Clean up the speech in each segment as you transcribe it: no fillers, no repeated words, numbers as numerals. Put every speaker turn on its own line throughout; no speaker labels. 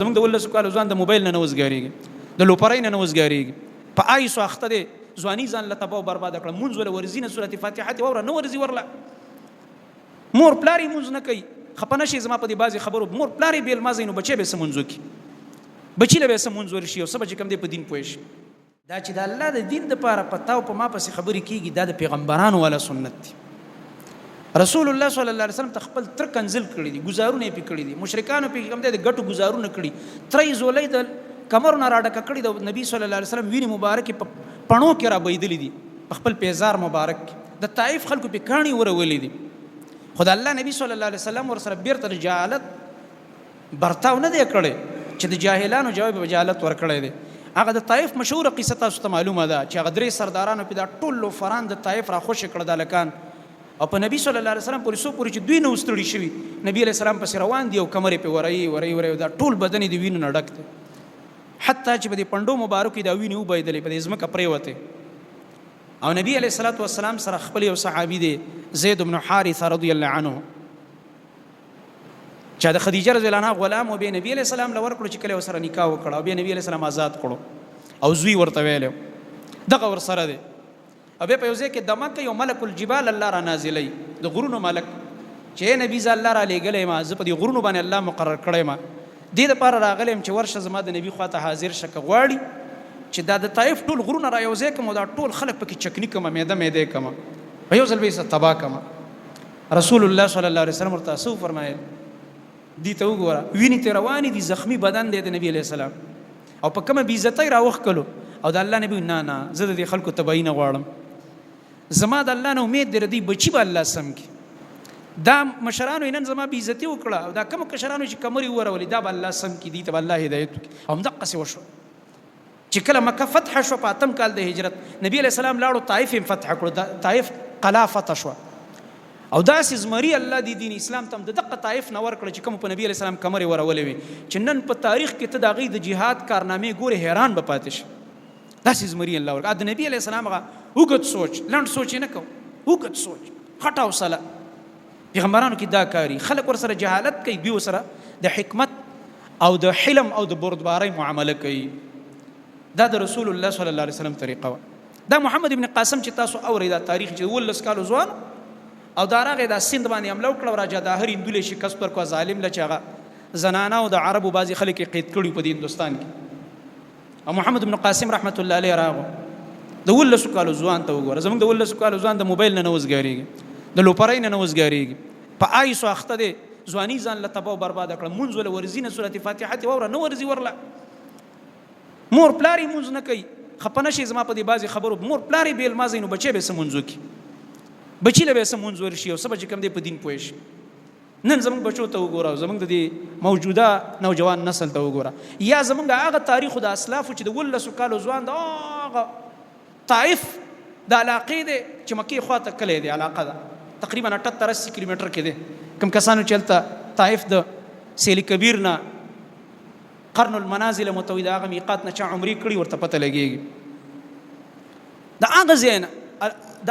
زموږ د ولسو کالو ځوان د موبایل نه نه وزګارېږي، د لوپرۍ نه نه وزګارېږي، په آیسو اخته دی، ځواني ځان له تباه او برباده کړه، مونځ وله ورځي نه، سورت فاتحه ترې واوره نه ورځي ورله، مور پلار یې مونځ نه کوي. خپه نه شئ زما په دې بعضې خبرو، مور پلار یې بې لمازه نو بچی به یې څه مونځ وکړي، بچي له به یې څه مونځ ورشي او څه به چې کوم دی په دین پوه شي. دا چې د الله د دین دپاره په تا او په ما پسې خبرې کېږي، دا د پیغمبرانو والا سنت دی. رسول الله صلی الله علیه وسلم ته خپل تر کنزل کړی دي، ګزارونه یې پې کړي دي، مشرکانو پې کوم دی د ګټو ګزارونه کړي، تره یې ځولۍ د کمرو نه راډکه کړې ده، نبي صلی الله علیه وسلم وینې مبارکې په پڼو کې رابهېدلې دي، په خپل پیزار مبارک کې د طائف خلکو پې کاڼي ورولي دي، خو د الله نبي صلی الله علیه وسلم ورسره بېرته د جهالت برتاو نه دی کړی چې د جاهلانو جواب یې په جهالت ورکړی دی. هغه د طائف مشهوره قصه تاسو ته معلومه ده چې هغه درې سردارانو پې دا ټول لوفران د طائف راخوشې کړه د هلکان او په نبي صلی الله علیه وسلم پورې څو پورې چې دوی نه وو ستړي شوي نبي علیه السلام پسې روان دي او کمر یې پې ورایي ورایي ورایي دا ټول بدن یې د وینو نه ډک دی حتی چې په دې پنډو مبارکو یې دا وینې وبهېدلې په دې ځمکه پرېوتې او نبی علیه الصلاة والسلام سره خپل یو صحابي دی زید بن حارثه رضی الله عنه چا د خدیجه رضی الله عنها غلام او به نبی علیہ السلام لور کړو چې کله وسره نکاح وکړه او به نبی علیہ السلام آزاد کړو او زوی ورته ویل دغه ور سره دی او به په یو ځای کې دمه کوي او ملک الجبال الله را نازلې د غرونو ملک چې نبی ز الله را لېګلې ما زه په دې غرونو باندې الله مقرر کړی ما دې لپاره راغلم چې ورشه زما د نبی خواته حاضر شه که غواړي چې دا د طائف ټول غرونه را یو ځای کوم او دا ټول خلک پکې چکني کوم میده میده کوم په یو ځل به یې تباه کوم. رسول الله صلی الله علیه وسلم ورته څه وفرمایل؟ دي ته وګوره، وینې ترې روانې دي، زخمي بدن دی د نبي علیه السلام او په کومه بې عزتۍ راوښکلو او د الله نبي نه نه زه د دې خلکو تباهي نه غواړم، زما د الله نه امید دی د دوی بچي به الله سم کړي. دا مشرانو یې نن زما بې عزتي وکړه او دا کومو کشرانو چې کمرې وورولې دا به الله سم کړي، دوی ته به الله هدایت وکړي. او همدقسې وشوه. چې کله مکه فتح شوه په اتم کال د هجرت، نبی علیه السلام لاړو طائف یې فتح کړو، د طائف قلا فتح شوه او داسې زمری الله دې دین اسلام ته هم د دقه طائف نه ورکړه چې کوم په نبی علیه السلام کمرې ورولې وې چې نن په تاریخ کې ته د هغوی د جهاد کارنامې ګورې حیران به پاتې شې. داسې زمری الله ورکړه. د نبی علیه السلام هغه اوږد سوچ، لنډ سوچ یې نه کو، اوږد سوچ، غټه حوصله. پیغمبرانو کې دا کاری خلک ورسره جهالت کوي، دوی ورسره د حکمت او د حلم او د بردبارۍ معامله کوي. دا د رسول الله صلی الله علیه وسلم طریقه وه. دا محمد ابن قاسم چې تاسو اورئ دا تاریخ چې 17 کالو ځوان او دا راغی دا سند باندې حمله وکړه او راجا داهر هندو له شکست ورکړ، ظالم له چې هغه زنانه او د عربو بعضې خلک یې قید کړي په دې هندوستان کې. او محمد بن قاسم رحمت الله علیه راغو د ولسو کالو ځوان ته وګوره، زموږ د ولسو کالو ځوان د موبایل نه نه وزګارېږي، د لوپرۍ نه نه وزګارېږي، په آیسو اخته دی، ځواني ځان له تباه او برباده کړه، مونځ وله ورځي نه، سورت فاتحه ترې واوره نه ورځي ورله، مور پلار یې مونځ نه کوي. خپه نه شئ زما په دې بعضې خبرو، مور پلار یې بې لمازه نو بچی به یې څه مونځ وکړي، بچي له به یې څه مونځ ورشي او څه به چې کوم دی په دین پوه شي. نن زموږ بچو ته وګوره او زموږ د دې موجوده نوجوان نسل ته وګوره، یا زموږ هغه تاریخ د اسلافو چې د ولسو کالو ځوان د هغه طائف د علاقې دی چې مکې خوا ته کلی دی، علاقه ده تقریبا 78 80 کیلومتر کې دی. کوم کسانو چې هلته طائف د سیل کبیر نه قرن المنازل متوي د هغه میقات نه چا عمرې کړي ورته پته لګېږي. د هغه ځای نه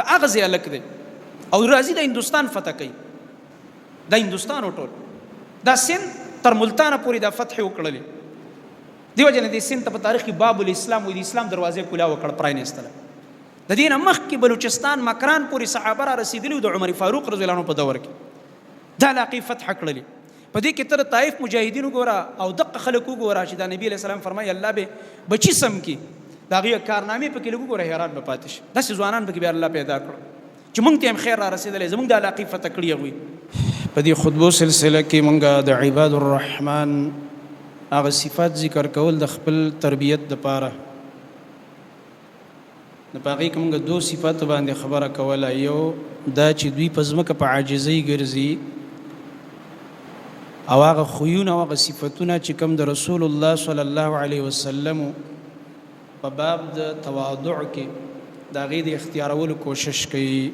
د هغه ځای هلک دی او راځي د هندوستان فتح کوي، د هندوستان ټول دا سند تر ملتانه پورې دا فتح وکړلې. دیو جن دې سند ته په تاریخ کې باب الاسلام وي، د اسلام دروازې کولا وکړ پرانیستله. د دې نه مخکې بلوچستان مکران پورې صحابه را رسېدلي د عمر فاروق رضی الله عنه په دور کې دا علاقې فتح کړلې. په دې کې تر طائف مجاهدین وګوره او دقه خلک وګوره چې دا نبی علیه السلام فرمایي الله به بچي سم کی، د هغې کارنامې پکې لږ وګوره حیران به پاتې شي. داسې ځوانان پکې بیا الله پیدا کړو چې مونږ ته هم خیر را رسېدلی، زمونږ د علاقې فتح کړي هغوی.
په دې خطبو سلسله کې مونږ د عباد الرحمن هغه صفات ذکر کول د خپل تربیت دپاره. نو په هغې کې مونږ دوو صفاتو باندې خبره کوله، یو دا چې دوی په ځمکه په عاجزۍ ګرځي او هغه خویونه او هغه صفتونه چې کوم د رسول الله صلی الله علیه وسلم په باب د تواضع کې د هغې د اختیارولو کوشش کوي.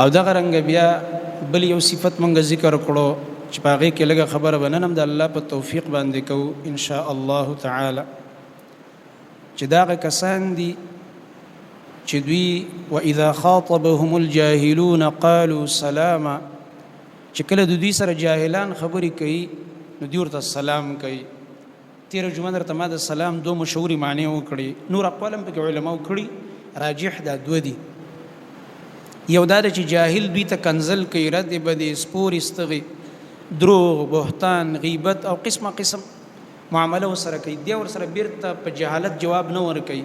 او دغه رنګ بیا بل یو صفت مونږ ذکر کړو چې په هغې کې لږه خبره به نن هم د الله په توفیق باندې کوو ان شاء الله تعالی، چې دا هغه کسان دي چې دوی واذا خاطبهم الجاهلون قالوا سلاما، چې کله د دوی سره جاهلان خبرې کوي
نو دوی ورته سلام کوي. تېره جمعه درته ما د سلام دوه مشهورې معنی وکړې، نور اقوال هم پکې علماو کړي، راجح دا دوه دي. یو دا ده چې جاهل دوی ته کنزل کوي، ردې بدې، سپورې ستغې، دروغ، بهتان، غیبت او قسمه قسم معامله ورسره کوي، دی ورسره بیرته په جهالت جواب نه ورکوي،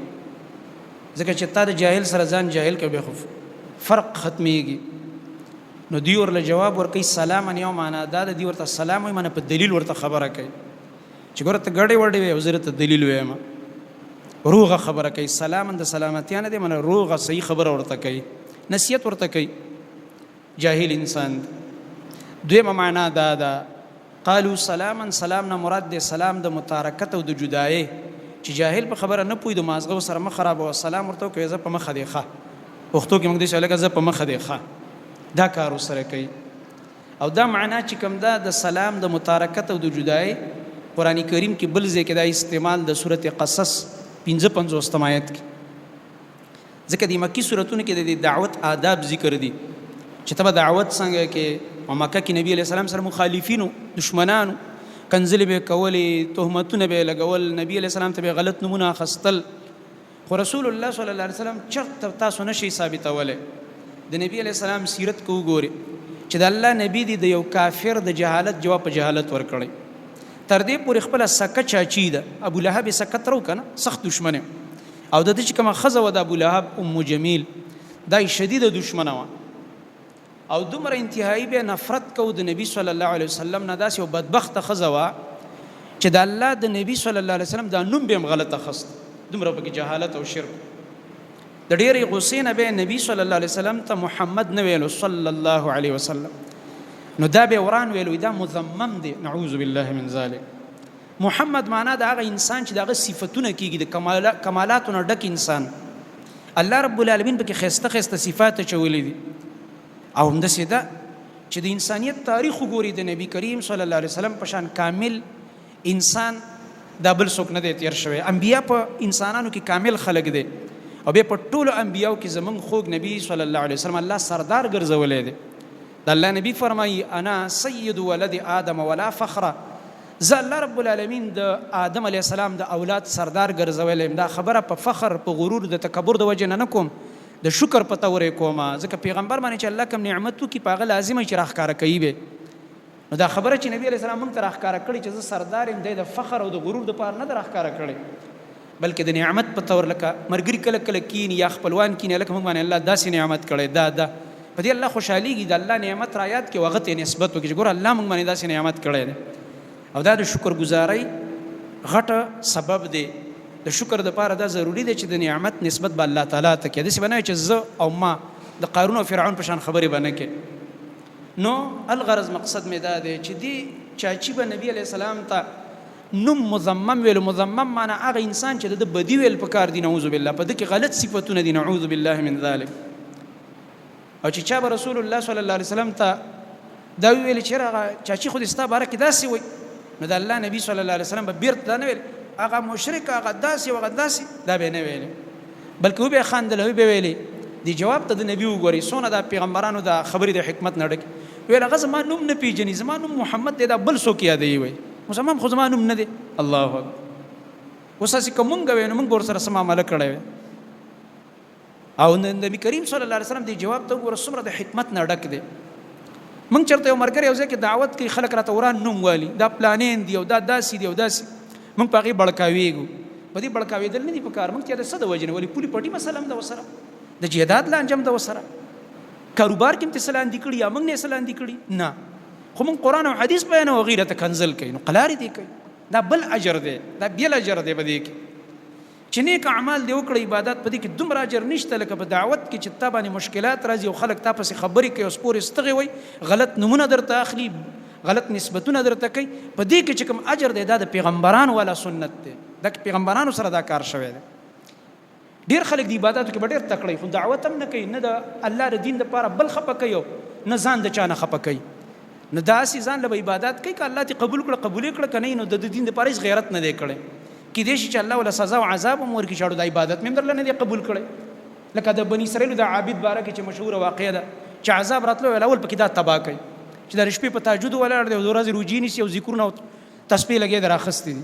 ځکه چې تا د جاهل سره ځان جاهل کوي، خو فرق ختمېږي. نو دوی ورله جواب ورکوي سلاما، یو معنا دا ده دوی ورته سلام وایي، معنی په دلیل ورته خبره کوي چې ګوره ته ګډې وډې وې او زه درته دلیل وایم. روغه خبره کوي، سلاما د سلامتیا نه دی، معنی روغه صحیح خبره ورته کوي، نصیحت ورته کوي جاهل انسان دی. دویمه معنا دا ده قالو سلاما، سلام نه مراد دی سلام د متارکت او د جدایې، چې جاهل په خبره نه پوهېږي د مازغه سره مه خرابوه، سلام ورته وکړه، زه په مخه دی ښه، پښتو کې موږ داسې لکه زه په مخه دی ښه، دا کار ورسره کوي. او دا معنا چې کوم ده د سلام د متارکت او د جدایې، قرآن کریم کې بل ځای کې دا استعمال د سورت قصص 55 آیت کې، ځکه د مکی سورتونو کې د دعوت آداب ذکر دي چې ته به دعوت څنګه کې. او مکه کې نبی علیه السلام سره مخالفینو، دشمنانو، کنځلې به کولې، تهمتونه به لګول، نبی علیه السلام ته به غلط نومونه اخستل، خو رسول الله صلی الله علیه وسلم چرته تاسو نشئ ثابتولی. د نبی علیه السلام سیرت که وګورئ چې د الله نبی دی د یو کافر د جهالت جواب په جهالت ورکړی، تر دې پورې خپله سکه چاچي ده، ابو لهب یې سکه ترو که نه، سخت دښمن او د ده چې کومه ښځه وه د ابو لهب ام جمیل، دا یې شدیده دښمنه وه او دومره انتهایی به نفرت کو د نبی صلی الله علیه وسلم نه، داسې یو بدبخته ښځه وه چې د الله د نبی صلی الله علیه وسلم دا نوم به هم غلط اخست، دومره پکې جهالت او شرک. د ډېرې غصې نه به نبی صلی الله علیه وسلم ته محمد نه ویلو صلی الله علیه وسلم، نو دا به وران ویلو، دا مذمم دی، نعوذ بالله من ذلک. محمد معنا د هغه انسان چې د هغه صفتونه کیږي، د کمالاتو نه ډک انسان، الله رب العالمین پکې ښایسته ښایسته صفات اچولي دي. او همداسې ده چې د انسانیت تاریخ وګوري، د نبی کریم صلی الله علیه وسلم په شان کامل انسان دا بل څوک نه دی تیر شوی. انبیا په انسانانو کې کامل خلک دی، او بیا په ټولو انبیاو کې زمونږ خوږ نبی صلی الله علیه وسلم الله سردار ګرځولی دی. د الله نبی فرمایي انا سید ولد آدم ولا فخر، زه الله رب العالمین د آدم علیه السلام د اولاد سردار ګرځولی یم. دا خبره په فخر، په غرور، د تکبر د وجې نه نه کوم، د شکر په طور یې کوم، ځکه پیغمبر باندې چې الله کوم نعمت وکړي په هغه لازمه چې راښکاره کوي به. نو دا خبره چې نبی علیه السلام موږ ته راښکاره کړې چې زه سردار یم، دی د فخر او د غرور دپاره نه ده راښکاره کړې، بلکې د نعمت په طور، لکه مرګري کله کله کینی یا خپلوان کینی، لکه موږ باندې الله داسې نعمت کړی، دا ده په دې الله خوشحالېږي، د الله نعمت را یاد کړي او هغه ته نسبت وکړي چې ګوره الله موږ باندې داسې نعمت کړی دی. او دا د شکرګزارۍ غټه سبب دی. د شکر دپاره دا ضروري دی چې د نعمت نسبت به الله تعالی ته کوې، داسې به نه وي چې زه او ما د قارون او فرعون په شان خبرې به نه کوې. نو الغرض مقصد مې دا دی چې دې چاچي به نبی علیه السلام ته نوم مذمم ویلو. مذمم معنا هغه انسان چې د ده بدي ویل پکار دي، نعوذ بالله، په ده کې غلط صفتونه دي، نعوذ بالله من ذلک. او چې چا به رسول الله صلی الله علیه وسلم ته دا ویل چې هغه چاچي خو دې ستا باره کې داسې وایي، نو د الله نبی صلی الله علیه وسلم به بیرته دا نه ویل هغه مشرک هغه داسې هغه داسې، دا به نه ویل، بلکې وبه خندل، وبه ویلې. دی جواب ته د نبی وګورئ څونه د پیغمبرانو د خبرې د حکمت نه ډک ویل، هغه زما نوم نه پیژني، زما نوم محمد دی، دا بل څوک یادوي، وایي مسلمان خو زما نوم نه دی. الله اکبر. اوس هسې که مونږ وی نو مونږ به ورسره څه معامله کړی وی. او نبی کریم صلی الله علیه وسلم دی جواب ته وګوره څومره د حکمت نه ډک دی. مونږ چېرته یو ملګری یو ځای کې دعوت کوي، خلک راته وران نوم والي، دا پلانین دی او دا داسې دی او داسې، مونږ په هغې بړکاویږو. په دې بړکاوېدل نه دي پکار. مونږ ته د څه د وجې نه ولې پولې پټي مسله هم ده ورسره، د جهداد لانجه هم ده ورسره، کاروبار کې هم ته څه لاندې کړي یا مونږ نه یې څه لاندې کړي نه، خو مونږ قرآن او حدیث بیانوو، هغوی راته کنځل کوي، نو قلارې دې کوي. دا بل اجر دی، دا بل اجر دی په دې کې چې نیک اعمال دې وکړه، عبادت په دې کې دومره اجر نشته لکه په دعوت کې چې تا باندې مشکلات راځي او خلک تا پسې خبرې کوي او سپورې ستغې وایي، غلط نومونه درته اخلي، غلط نسبتونه درته کوي. په دې کې چې کوم اجر دی دا د پیغمبرانو والا سنت دی، دا پیغمبرانو سره دا کار شوی دی. ډیر خلک د عبادتو کې به ډیر تکړه وي، خو دعوت هم نه کوي، نه د الله د دین لپاره بل خپه کوي او نه ځان د چا نه خپه کوي. نو داسې ځان له به عبادت کوي، که الله ترې قبول کړه قبول یې کړه، که نه نو د دین لپاره هېڅ غیرت نه دی کړی. کېدای شي چې الله وله سزا او عذاب هم ورکړي چې اړو دا عبادت مې هم درله نه دی قبول کړی. لکه د بني اسرائیلو د عابد باره کې چې مشهوره واقعه ده چې عذاب راتلو ویل اول پکې دا تباه کوي چې د شپې په تهجد ولاړ دی او د ورځې روژې نیسي او ذکرونه او تسبیح لګې دراخستې دي،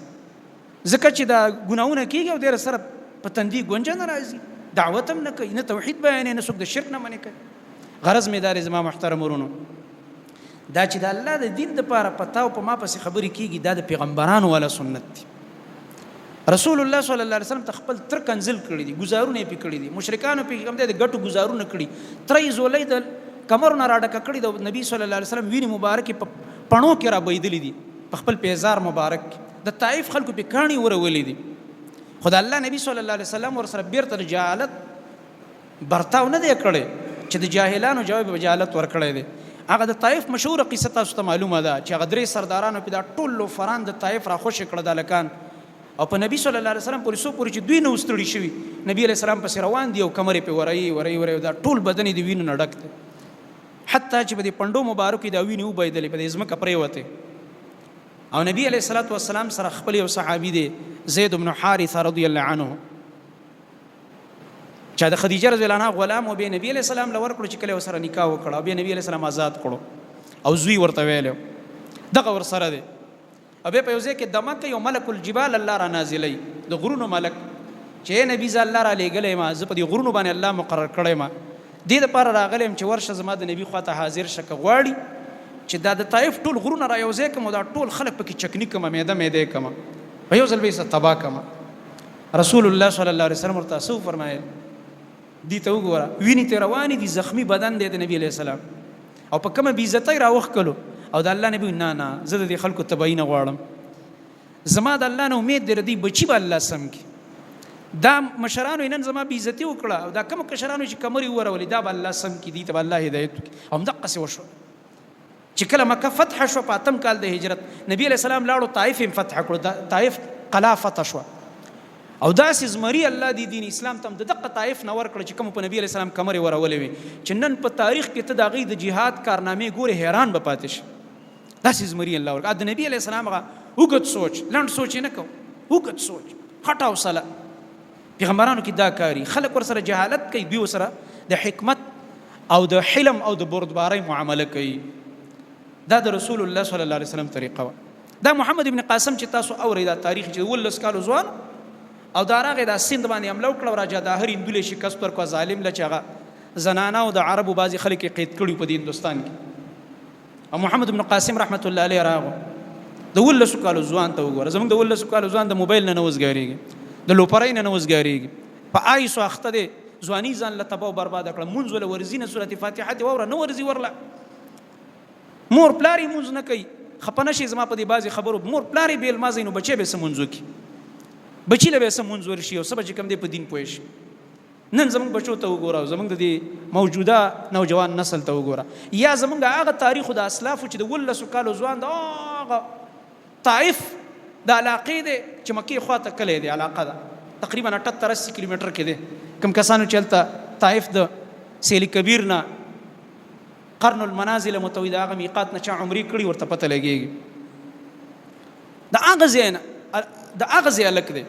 ځکه چې دا ګناهونه کیږي او ډیر سره په تندي ګونجه نه راځي، دعوت هم نه کوي، نه توحید بیانې، نه څوک د شرک نه منې کوي. غرض مې دا دی زما محترم ورونو، دا چې د الله د دین دپاره په تا او په ما پسې خبرې کیږي، دا د پیغمبرانو والا سنت دی. رسول الله صلی الله علیه وسلم ته خپل تر کنزل کړی دي، ګزارونه یې پې کړي دي، مشرکانو پې کوم دی د ګټو ګزارونه کړي، تره یې ځولۍ د کمرو نه راډکه کړې د نبی صلی الله علیه وسلم وینې مبارکې په پڼو کې را بهېدلې دي، په خپل پیزار مبارک کې د طائف خلکو پې کاڼي ورولې دي. خو د الله نبی صلی الله علیه وسلم ورسره بیرته د جهالت برتاو نه دی کړی چې د جاهلانو جواب به جهالت ورکړی دی. هغه د طائف مشهوره قصه تاسو ته معلومه ده چې هغه درې سردارانو په دا ټول لوفران د طائف را خوشې کړه د هلکان، او په نبی صلی الله علیه وسلم پورې څو پورې چې دوی نه وستړي شوي، نبی علیه السلام پسې روان دي او کمر یې پې ورایي ورایي ورایي، دا ټول بدن یې د وینو نه ډک دی، حتی چې په دې پنډو مبارکو یې دا وینې وبهېدلې، په دې ځمکه پرېوتې. او نبی علیه الصلاة والسلام سره خپل یو صحابي دی زید بن حارثه رضی الله عنه، چا د خدیجه رضی الله عنها غلام او به نبی علیه السلام لور کړو چې کله وسره نکاح وکړه او به نبی علیه السلام آزاد کړو او زوی ورته ویلو، دغه ورسره دی. او بیا په یو ځای کې دمه کوي او ملک الجبال الله را نازلوي، د غرونو ملک، چې ای نبی زه الله را لېږلی ما، زه په دې غرونو باندې الله مقرر کړی ما، دې دپاره راغلی یم چې ورشه زما د نبی خواته حاضر شه، که غواړي چې دا د طایف ټول غرونه را یو ځای کړم او دا ټول خلک پکې چکني کړم، میده میده یې کړم، په یو ځل به یې سره تباه کړم. رسول الله صلی الله علیه وسلم ورته څه وفرمایل؟ دې ته وګوره، وینې ته روانې دي، زخمی بدن دی د نبی علیه السلام، او په کومه بېعزتۍ راوښکلو. او د الله نبی نه نه، زه د دې خلکو تباهي نه غواړم، زما د الله نه امید دی، د دې بچي به الله سم کړي. دا مشرانو یې نن زما بېعزتي وکړه او دا کومو کشرانو چې کمرې وورولې، دا به الله سم کړي، دوی ته به الله هدایت وکړي. او همدقسې وشوه چې کله مکه فتح شوه په اتم کال د هجرت، نبی علیه السلام لاړو طائف یې فتح کړو، طائف قلا فتح شوه. او داسې زمری الله دې دین اسلام ته هم د دقه طائف نه ورکړه چې کوم په نبی علیه السلام کمرې ورولې وې، چې نن په تاریخ کې ته د هغوی د جهاد کارنامې ګورې حیران به پاتې شي. داسې زمری الله ورکړه. د نبی علیه السلام هغه اوږد سوچ، لنډ سوچ یې نه کو، اوږد سوچ، غټه حوصله. پیغمبرانو کې دا کاری، خلک ورسره جهالت کوي، دوی ورسره د حکمت او د حلم او د بردبارۍ معامله کوي. دا د رسول الله صلی الله علیه وسلم طریقه وه. دا محمد ابن قاسم چې تاسو اورئ دا تاریخ چې 18 کالو ځوان او دا راغی دا سند باندې حمله وکړه او راجا داهر هندو له شکست ورکړ، ظالم له چې هغه زنانه او د عربو بعضې خلک یې قید کړي په دې هندوستان کې. او محمد ابن قاسم رحمت الله علیه راغو د 18 کالو ځوان ته وګوره، زموږ د 18 کالو ځوان د موبایل نه نه وزګارېږي، د لوپرۍ نه نه وزګارېږي، په آیسو اخته دی، ځواني ځان له تباه او برباده کړه، مونځ وله ورځي نه، سورت فاتحه دې واوره نه ورځي ورله، مور پلار یې مونځ نه کوي. خپه نه شي زما په دې بعضې خبرو، مور پلار یې بې لمانځه نو بچی به څه مونځ وکړي، بچي له به څه مونځ ورشي او څه به چې کوم دی په دین پوه شي. نن زموږ بچو ته وګوره او زموږ د دې موجوده نوجوان نسل ته وګوره، یا زموږ هغه تاریخ د اسلافو چې د 18 کالو ځوان د هغه طائف د علاقې دی چې مکې خواته کلی دی، علاقه ده تقریبا 78 80 کیلومتر کې دی. کوم کسانو چې هلته طائف د سیل کبیر نه قرن المنازل متوي د هغه میقات نه چا عمرې کړي ورته پته لګېږي، د هغه ځای نه د هغه ځای هلک دی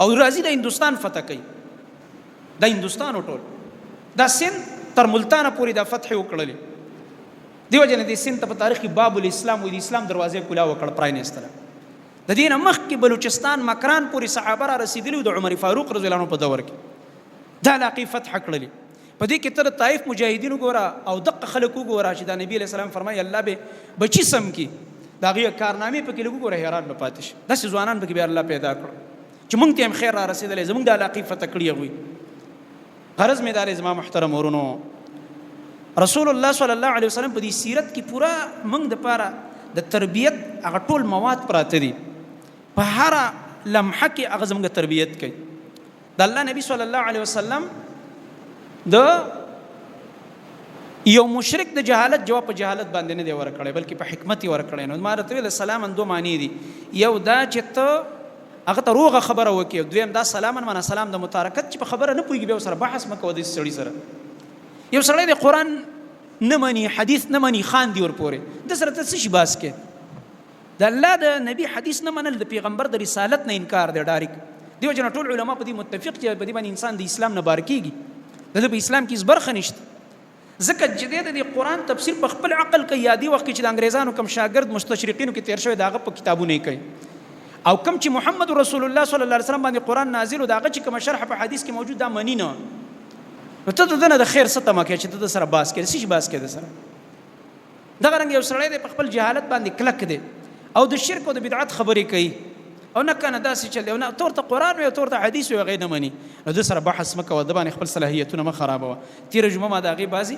او راځي د هندوستان فتح کوي، د هندوستان ټول دا سند تر ملتانه پورې دا فتح وکړلې. دې وجې نه دې سند ته په تاریخ کې باب الاسلام وایي، د اسلام دروازې کولا وکړه، پرانیستله. د دې نه مخکې بلوچستان مکران پورې صحابه را رسېدلي وو د عمر فاروق رضی الله عنه په دور کې، دا علاقې فتح کړلې. په دې کې ته د طائف مجاهدین وګوره او دقه خلک وګوره چې دا نبی علیه السلام فرمایي الله به بچي سم کړي، د هغوی کارنامې پکې لږ وګوره حیران به پاتې شي. داسې ځوانان پکې بیا الله پیدا کړو چې مونږ ته هم خیر را رسېدلی، زمونږ د علاقې فتح کړي هغوی. غرض مې دا دی زما محترم ورونو، رسول الله صلی الله علیه وسلم په دې سیرت کې پوره موږ دپاره د تربیت هغه ټول مواد پراته دي، په هره لمحه کې هغه زموږ تربیت کوي. د الله نبی صلی الله علیه وسلم د یو مشرک د جهالت جواب په جهالت باندې نه دی ورکړی، بلکې په حکمت یې ورکړی. نو ما راته ویل سلاماً دوه معنی دي، یو دا چې ته هغه ته روغه خبره وکړې، او دویم دا سلاماً معنا سلام د متارکت چې په خبره نه پوهېږي بیا ورسره بحث مه کوه. داسې سړي سره یو سړی د قرآن نه مني، حدیث نه مني، خاندي ورپورې، ده سره ته څه شي بحث کوې؟ د الله د نبی حدیث نه منل د پیغمبر د رسالت نه انکار دی ډایرک. دیو جن ټول علما په دې متفق چې په دې باندې انسان د اسلام نه بار کیږي، د ده په اسلام کې هیڅ برخه نشته. ځکه چې دی د دې قرآن تفسیر په خپل عقل کوي، یا دې وخت کې چې د انګریزانو کوم شاګرد مستشرقینو کې تیر شوی د هغه په کتابونو یې کوي، او کوم چې محمد رسول الله صلی الله علیه وسلم باندې قرآن نازل و د هغه چې کومه شرح په حدیث کې موجود دا مني نه. نو ته د ده نه د خیر څه تمه کوې چې ته د سره باس کوې؟ څه شي باس کوې د سره؟ دغه رنګ یو سړی دی په خپل جهالت باندې کلک دی او د شرک او د بدعت خبرې کوي او نه کنه داسې چل دی او نه ته ورته قرآن وایې او ته ورته حدیث وایې، هغه یې نه مني، نو ده سره بحث مه کوه، ده باندې خپل صلاحیتونه مه خرابوه. تېره جمعه ما د هغې بعضې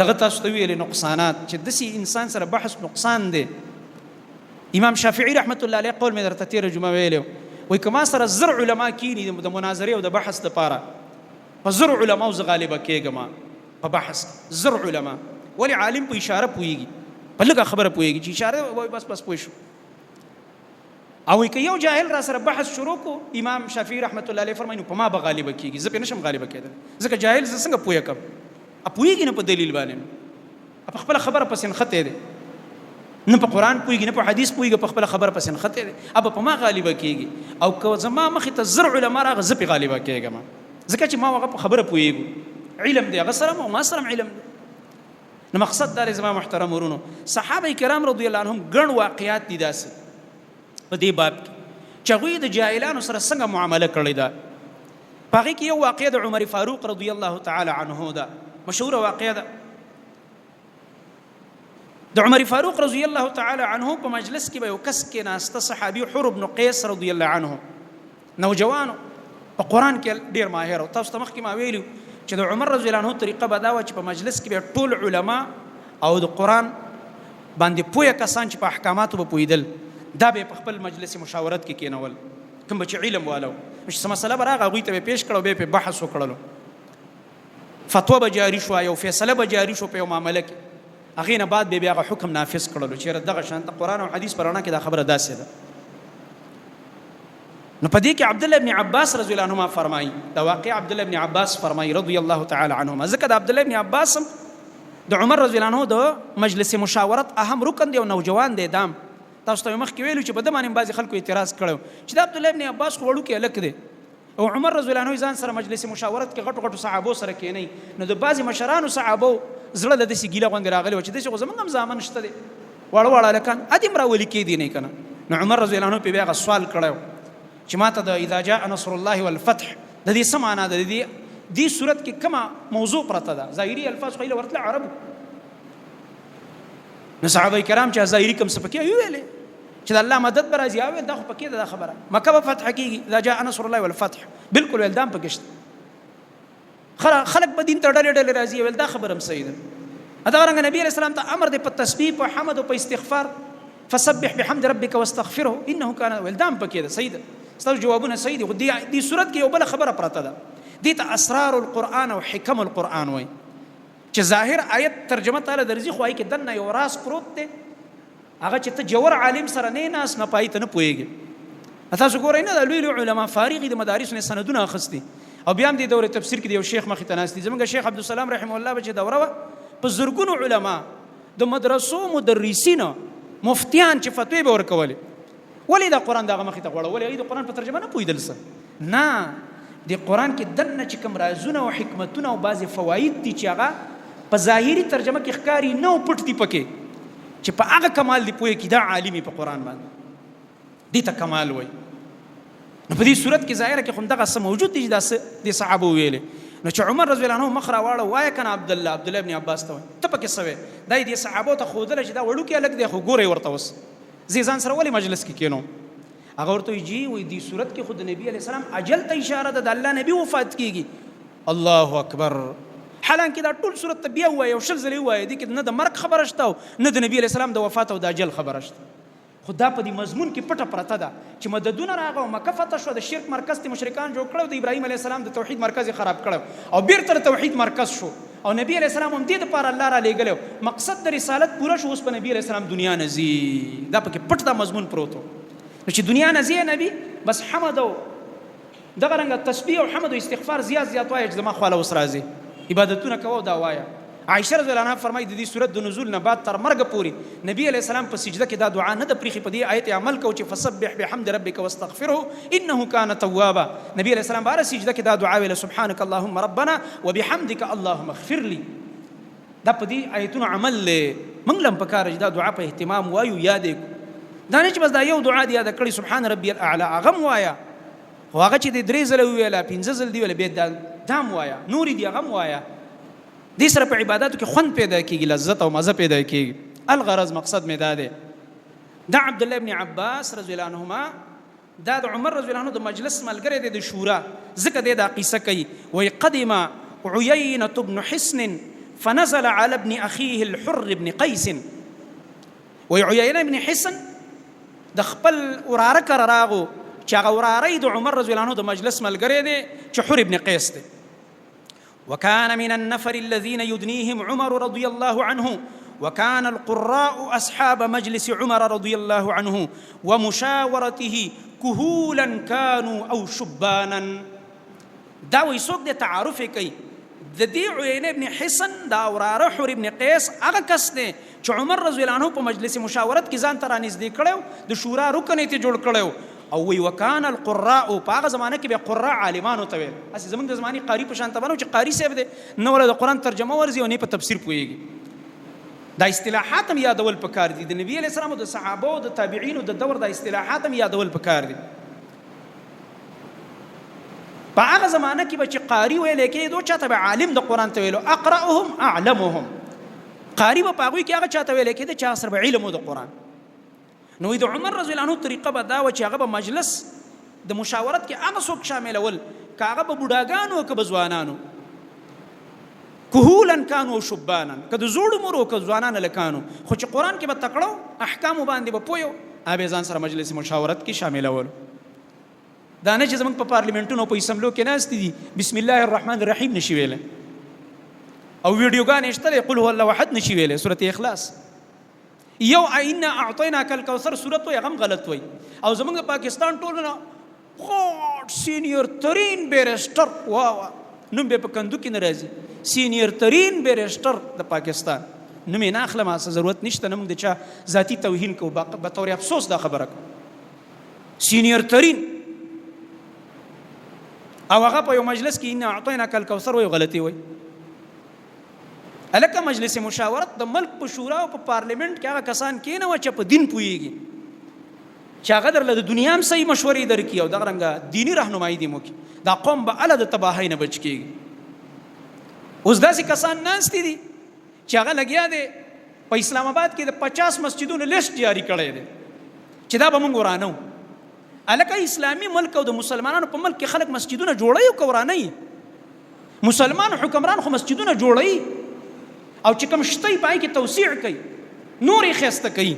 دغه تاسو ته ویلې نقصانات چې داسې انسان سره بحث نقصان دی. امام شافعي رحمت الله علیه قول مې درته تېره جمعه ویلی، وایي که ما سره زر علما کیني د مناظرې او د بحث دپاره، په زر علماو زه غالبه کېږم په بحث کې. زر علما ولې؟ عالم په اشاره پوهېږي، په لږه خبره پوهېږي، چې اشاره وایي بس بس پوه شو. او که یو جاهل را سره بحث شروع کو، امام شافعي رحمت الله علیه فرمایي نو په ما به غالبه کېږي، زه پرې نشم غالبه کېدل، ځکه جاهل زه څنګه پوه کړم؟ پوهېږي نه په دلیل باندې، په خپله خبره پسې نښتی دی، نه په قرآن پوهېږي نه په حدیث پوهېږي، په خپله خبره پسې نښتی دی، ابه په ما غالبه کېږي. او که زما مخې ته زر علما راغله زه پرې غالبه کېږم، ځکه چې ما هغه په خبره پوهېږو، علم دی هغه سره او ما سره علم دی. نو مقصد دا دی زما محترم ورونو، صحابه کرام رضی الله عنهم ګڼ واقعات دي داسې په دې باب کې چې هغوی د جاهلانو سره څنګه معامله کړې ده. په هغې کې یو واقعه د عمر فاروق رضی الله تعالی عنه ده، مشهوره واقعه ده. د عمر فاروق رضی الله تعالی عنه په مجلس کې به یو کس کېناسته، صحابي حر بن قیس رضی الله عنه، نوجوانو په قرآن کې ډېر ماهر و. تاسو ته مخکې ما ویلي چې د عمر رضی الله عنه طریقه به دا وه چې په مجلس کې به ټول علما او د قرآن باندې پوه کسان چې په احکاماتو به پوهېدل دا به په خپل مجلس مشاورت کې کېنول، کوم به چې علم والو، چې څه مسله به راغله هغوی ته به پیش کړه او بیا پرې بحث وکړلو، فتوا به جاري شوه، یو فیصله به جاري شو په یو معامله کې، هغې نه بعد به بیا هغه حکم نافذ کړلو چې دغه شان ته قرآن او حدیث په رڼا کې دا خبره داسې ده. نو په دې کې عبد الله ابن عباس رضی الله عنهما فرمایي، دا واقع عبد الله ابن عباس فرمایي رضی الله تعالی عنهما، ځکه د عبد الله ابن عباس د عمر رضی الله عنه د مجلس مشاورت اهم رکن دی او نوجوان دی. دام تاسو ته مخکې ویلو چې په ده باندې بعضې خلکو اعتراض کړی چې د عبد الله ابن عباس خو وړوکی هلک دی او عمر رضی الله عنه ځان سره مجلس مشاورت کې غټو غټو صحابو سره کېنوي، نو د بعضې مشرانو صحابو زړه له داسې ګیله غوندې راغلی وه چې داسې خو زمونږ هم زامن شته دی، واړه واړه هلکان ادې هم راولي کېدی نه که نه. نو عمر رضی الله عنه پرې بیا هغه سوال کړی و چې ما ته د اذا جاء نصر الله والفتح د دې څه معنا ده، د دې دې صورت کې کومه موضوع پرته ده؟ ظاهري الفاظ خو یې ورتله عربو، نو صحابه کرام چې ظاهري کوم څه پکې ویلې چې د الله مدد به راځي، ویل دا خو پکې ده، دا خبره مکه به فتح کېږي، اذا جاء نصر الله والفتح، بالکل ویل دا هم پکې شته، خلک به دین ته ډلې ډلې راځي، ویل دا خبره هم صحیح ده. دغه رنګ نبی علیه السلام ته امر دی په تسبیح په حمد او په استغفار، فسبح بحمد ربک واستغفره انه کان، ویل دا هم پکې ده، صحیح ده، ستاسو جوابونه صحیح دي، خو دې صورت کې یو بله خبره پرته ده، دې ته اسرار القرآن او حکم القرآن وایي، چې ظاهر آیت ترجمه تعالی درځي خو کې دننه یو راز پروت دی، هغه چې ته جوور عالم سره نه ناست نه پای ته نه پوهېږې. تاسو ګورئ نه، دا لوی لوی علما فارغ دي، د مدارسو نه سندونه اخیستي او بیا هم دې دورې تفسیر کې د یو شیخ مخې ته ناست دي. زموږ شیخ عبدالسلام رحمه الله به چې دوره وه، په زرګونو علما د مدرسو مدرسین مفتیان چې فتوی به ورکولې، ولې دا قرآن د هغه مخې ته غوړولې؟ هغوی د قرآن په ترجمه نه پوهېدل څه نه، د قرآن کې دننه چې کوم رازونه او حکمتونه او بعضې فواید دي چې هغه په ظاهري ترجمه کې ښکاري نه او پټ دي پکې، چې په هغه کمال دی پوهه کی، دا عالمي په قرآن باندې دې ته کمال وایي. نو په دې صورت کې ظاهره کې خو دغه څه موجود دي چې دا څه دې صحابو ویلې. نو چې عمر رضی الله عنه مخ راواړه، وایه که نه عبدالله، عبدالله ابن عباس ته وایي ته پکې څه وایې؟ دا یې دې صحابو ته ښودله چې دا وړوکی هلک دی، خو ګورئ ورته اوس زه ځان سره ولې مجلس کې کښېنوم؟ هغه ورته وایي جی، وایي دې صورت کې خو د نبي علیه السلام اجل ته اشاره ده، د الله نبي وفات کېږي. الله اکبر! حالانکه دا ټول صورت ته بیا ووایه او شل ځلې ووایه، دې کې نه د مرګ خبره شته او نه د نبي علیه السلام د وفات او د اجل خبره شته، خو دا په دې مضمون کې پټه پرته ده چې مددونه راغه او مکه فتح شوه، د شرک مرکز ته مشرکان جوړ کړو، د ابراهیم علیه السلام د توحید مرکز یې خراب کړو او بیرته د توحید مرکز شو، او نبی علیه السلام هم دې دپاره الله را لېږلی، مقصد د رسالت پوره شو، اوس په نبی علیه السلام دنیا نه ځي، دا پکې پټ دا مضمون پروت و. نو چې دنیا نه ځي نبی بس حمد او دغه رنګه تسبیح او حمد او استغفار زیات زیات وایه چې زما خواله اوس راځي، عبادتونه کوه او دا وایه. عائشه رضی الله عنها فرمایي، د دې سورت د نزول نه بعد تر مرګ پورې نبی علیه السلام په سجده کې دا دعا نه ده پریښې، په دې آیت عمل کو چې فسبح بحمد ربک واستغفره انه کان توابا. نبی علیه السلام بار سجده کې دا دعا ویله، سبحانك اللهم ربنا وبحمدك اللهم اغفر لي. دا په دې آیتونو عمل دی. موږ لم پکار چې دا دعا په اهتمام وایو، یاد یې کړو. دا نه چې بس دا یو دعا دی یاده کړې، سبحان ربي الاعلى هغه هم وایه، خو هغه چې د درې ځله وویله، پنځه ځل دی ویله، بیا دا هم وایه، نورې دي هغه هم وایه. دې سره په عبادتو کې خوند پیدا کیږي، لذت او مزه پیدا کیږي. الغرض مقصد مې دا دی، دا عبد الله ابن عباس رضی الله عنهما دا د عمر رضی الله عنه د مجلس ملګری دی د شورا، ځکه دی دا قصه کوي. وایي قدم عيينة بن حصن فنزل على ابن أخيه الحر بن قيس. وایي عيينة بن حصن د خپل وراره کره راغو، چې هغه وراره یې د عمر رضی الله عنه د مجلس ملګری دی چې حر ابن قیس دی. وكان من النفر الذين يدنيهم عمر رضي الله عنه، وكان القراء أصحاب مجلس عمر رضي الله عنه ومشاورته كهولا كانوا أو شبانا. دا وایي څوک دی تعارف یې کوي؟ د دې عینه ابن حصن دا وراره حر ابن قیس هغه کس دی چې عمر رضی الله عنه په مجلس مشاورت کې ځان ته رانږدې کړی، د شورا رکن یې جوړ کړی. او وی وکان القراء، په هغه زمانه کې به قراء عالمانو ته ویل، هسې زمونږ د زمانې قاري په شان ته به نه چې قاري صاحب دی نه ولا د قرآن ترجمه ورځي او نه په تفسیر پوهېږي. دا اصطلاحات هم یادول پکار دي، د نبی علیه السلام او د صحابه او د تابعینو د دور دا اصطلاحات هم یادول پکار دي. په هغه زمانه کې به چې قاري ویل کېدو چاته به عالم د قرآن ته ویلو، اقرأهم اعلمهم. قاري به په هغوی کې هغه چاته ویل کېده چې هغه سره به علم و د قرآن. نو د عمر رضی الله عنه طریقه به دا وه چې هغه به مجلس د مشاورت کې هغه څوک شاملول که هغه به بوډاګانو که به ځوانانو، کهولا کانو او شبانا، که د زوړ عمر او که ځوانان هلکانو، خو چې قرآن کې به تکړه احکامو باندې به پوه، هغه به ځان سره مجلس مشاورت کې شاملول. دا نه چې زموږ په پارلیمنټونو په اسمبلو کې ناست دي بسم الله الرحمن الرحیم نشي ویلی، او ویډیوګانې شته دی قل هو الله احد نشي ویلی، سورة اخلاص یو اینا اعطیناک الکوثر سورت وایي هغه هم غلط وایي. او زموږ د پاکستان ټولو نه غټ سینیر ترین بیرسټر، وا وا نوم به په کندو کې نه راځي، سینیر ترین بیرسټر د پاکستان، نوم یې نه اخلم، څه ضرورت نشته، نه موږ د چا ذاتي توهین کوو، به طور افسوس دا خبره کوو. سینیر ترین، او هغه په یو مجلس کې انا اعطیناک الکوثر وایي، غلطي وایي. هلکه مجلس مشاورت د ملک په شورا او په پارلیمنت کې هغه کسان کېنوه چې په دین پوهېږي، چې هغه درله د دنیا هم صحیح مشورې درکړي او دغه رنګه دیني رهنمایي دې وکړي. دا قوم به هله د تباهۍ نه بچ کېږي. اوس داسې کسان ناستې دي چې هغه لګیا دی په اسلام آباد کې د 50 مسجدونو لیست جاري کړی دی چې دا به موږ ورانو. هلکه اسلامي ملک او د مسلمانانو په ملک کې خلک مسجدونه جوړوي او که ورانوي؟ مسلمان حکمران خو مسجدونه جوړوي او چې کوم شته یې په هغې کې توسیع کوي، نور یې ښایسته کوي.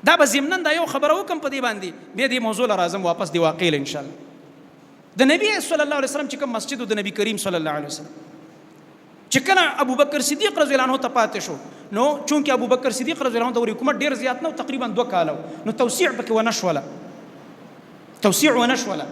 دا به ضمناً دا یو خبره وکړم په دې باندې، بیا دې موضوع له راځم واپس دې واقع له انشاءالله. د نبی صلی الله علیه وسلم چې کوم مسجد و، د نبی کریم صلی الله علیه وسلم چې کله ابوبکر صدیق رضی الله عنه ته پاتې شو، نو چونکه ابوبکر صدیق رضی الله عنه دور حکومت ډېر زیات نه و، تقریبا 2 کاله و، نو توسیع پکې ونه شوله، توسیع ونه شوله.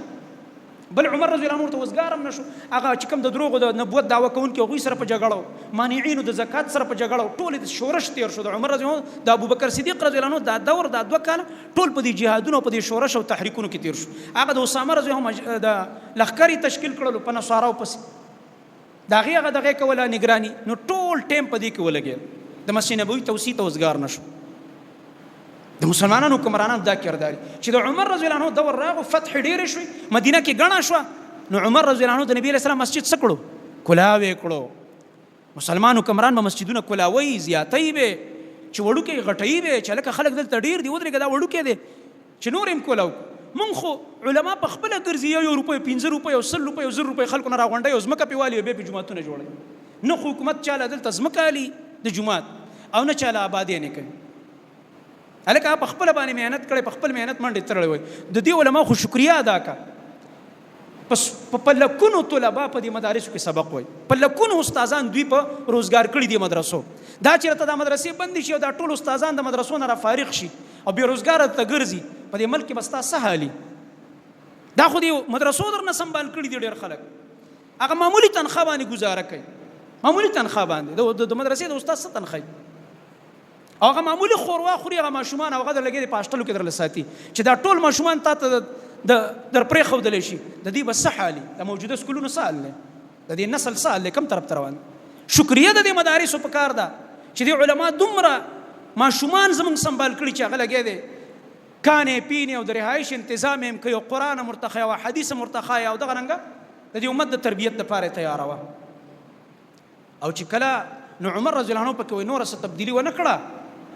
بل عمر رضی الله عنه ورته وزګار هم نه شو، هغه چې کوم د دروغو د نبوت دعوه کوونکي هغوی سره په جګړه و، مانعینو د زکات سره په جګړه و، ټول د شورش تېر شو. د عمر رضی الله عنه د ابوبکر صدیق رضی الله عنه دا دور دا 2 کاله ټول په دې جهادونو په دې شورش او تحریکونو کې تېر شو. هغه د اسامه رضی الله عنه د لښکر یې تشکیل کړلو په نصاراو پسې، د هغې هغه دغه کوله نګراني، نو ټول ټایم په دې کې ولګېد. د مسجد نبوي توسیع ته وزګار نه شو. د مسلمانانو حکمرانانو دا کردار چې د عمر رضی الله عنه دور راغو، فتح ډېرې شوې، مدینه کې ګڼه شوه، نو عمر رضی الله عنه د نبی علیه السلام مسجد څه کړو؟ کلاوې کړو. مسلمان حکمران به مسجدونه کلاوي، زیاتوي به، چې وړوکی غټوي به، چې هلکه خلک دلته ډېر دي، ودرېږه دا وړوکی دی چې نور یې هم کولاو. مونږ خو علما په خپله ګرځي، یو یو روپۍ، 5 روپۍ او 100 روپۍ او 1000 روپۍ خلکو نه راغونډوي او ځمکه پرې والي او بیا پرې جوماتونه جوړوي. نه خو حکومت چاله دلته ځمکه الي د جومات او نه چاله آبادی نه کوي. هلکه په خپله باندې محنت کړی، په خپل محنت منډې تړلی وای. د دې علما خو شکریه ادا کړه، په لکونو طلبا په دې مدارسو کې سبق وای، په لکونو استادان دوی په روزګار کړي دي مدرسو. دا چې راته دا مدرسې بندې شي او دا ټول استادان د مدرسو نه را فارغ شي او بې روزګاره ته ګرځي، په دې ملک کې به ستا څه حالي؟ دا خو دې مدرسو درنه سنبال کړي دي ډېر خلک، هغه معمولي تنخوا باندې ګزاره کوي. معمولی تنخواه باندې د مدرسې د استاد څه تنخواه، او هغه معمولی خوروا خوري، هغه ماشومان هغه در لګي په هاسټلو کې درله ساتي چې دا ټول ماشومان تا ته د در پرې ښودلی شي. د دې به څه حال، د موجوده سکولونو څه حال دی، د دې نسل څه حال دی، کوم طرف ته روان؟ شکریه د دې مدارسو په کار ده چې دې علما دومره ماشومان زمونږ سنبال کړي چې هغه لګیا دی کانې پینې او د رهایش انتظام یې هم کوي، او قرآن هم ورته ښایي او حدیث هم ورته ښایي، او دغه رنګه د دې امت د تربیت دپاره یې تیاروه. او چې کله نو عمر رضی الله عنه پکې وایي نوره څه تبدیلي ونه کړه،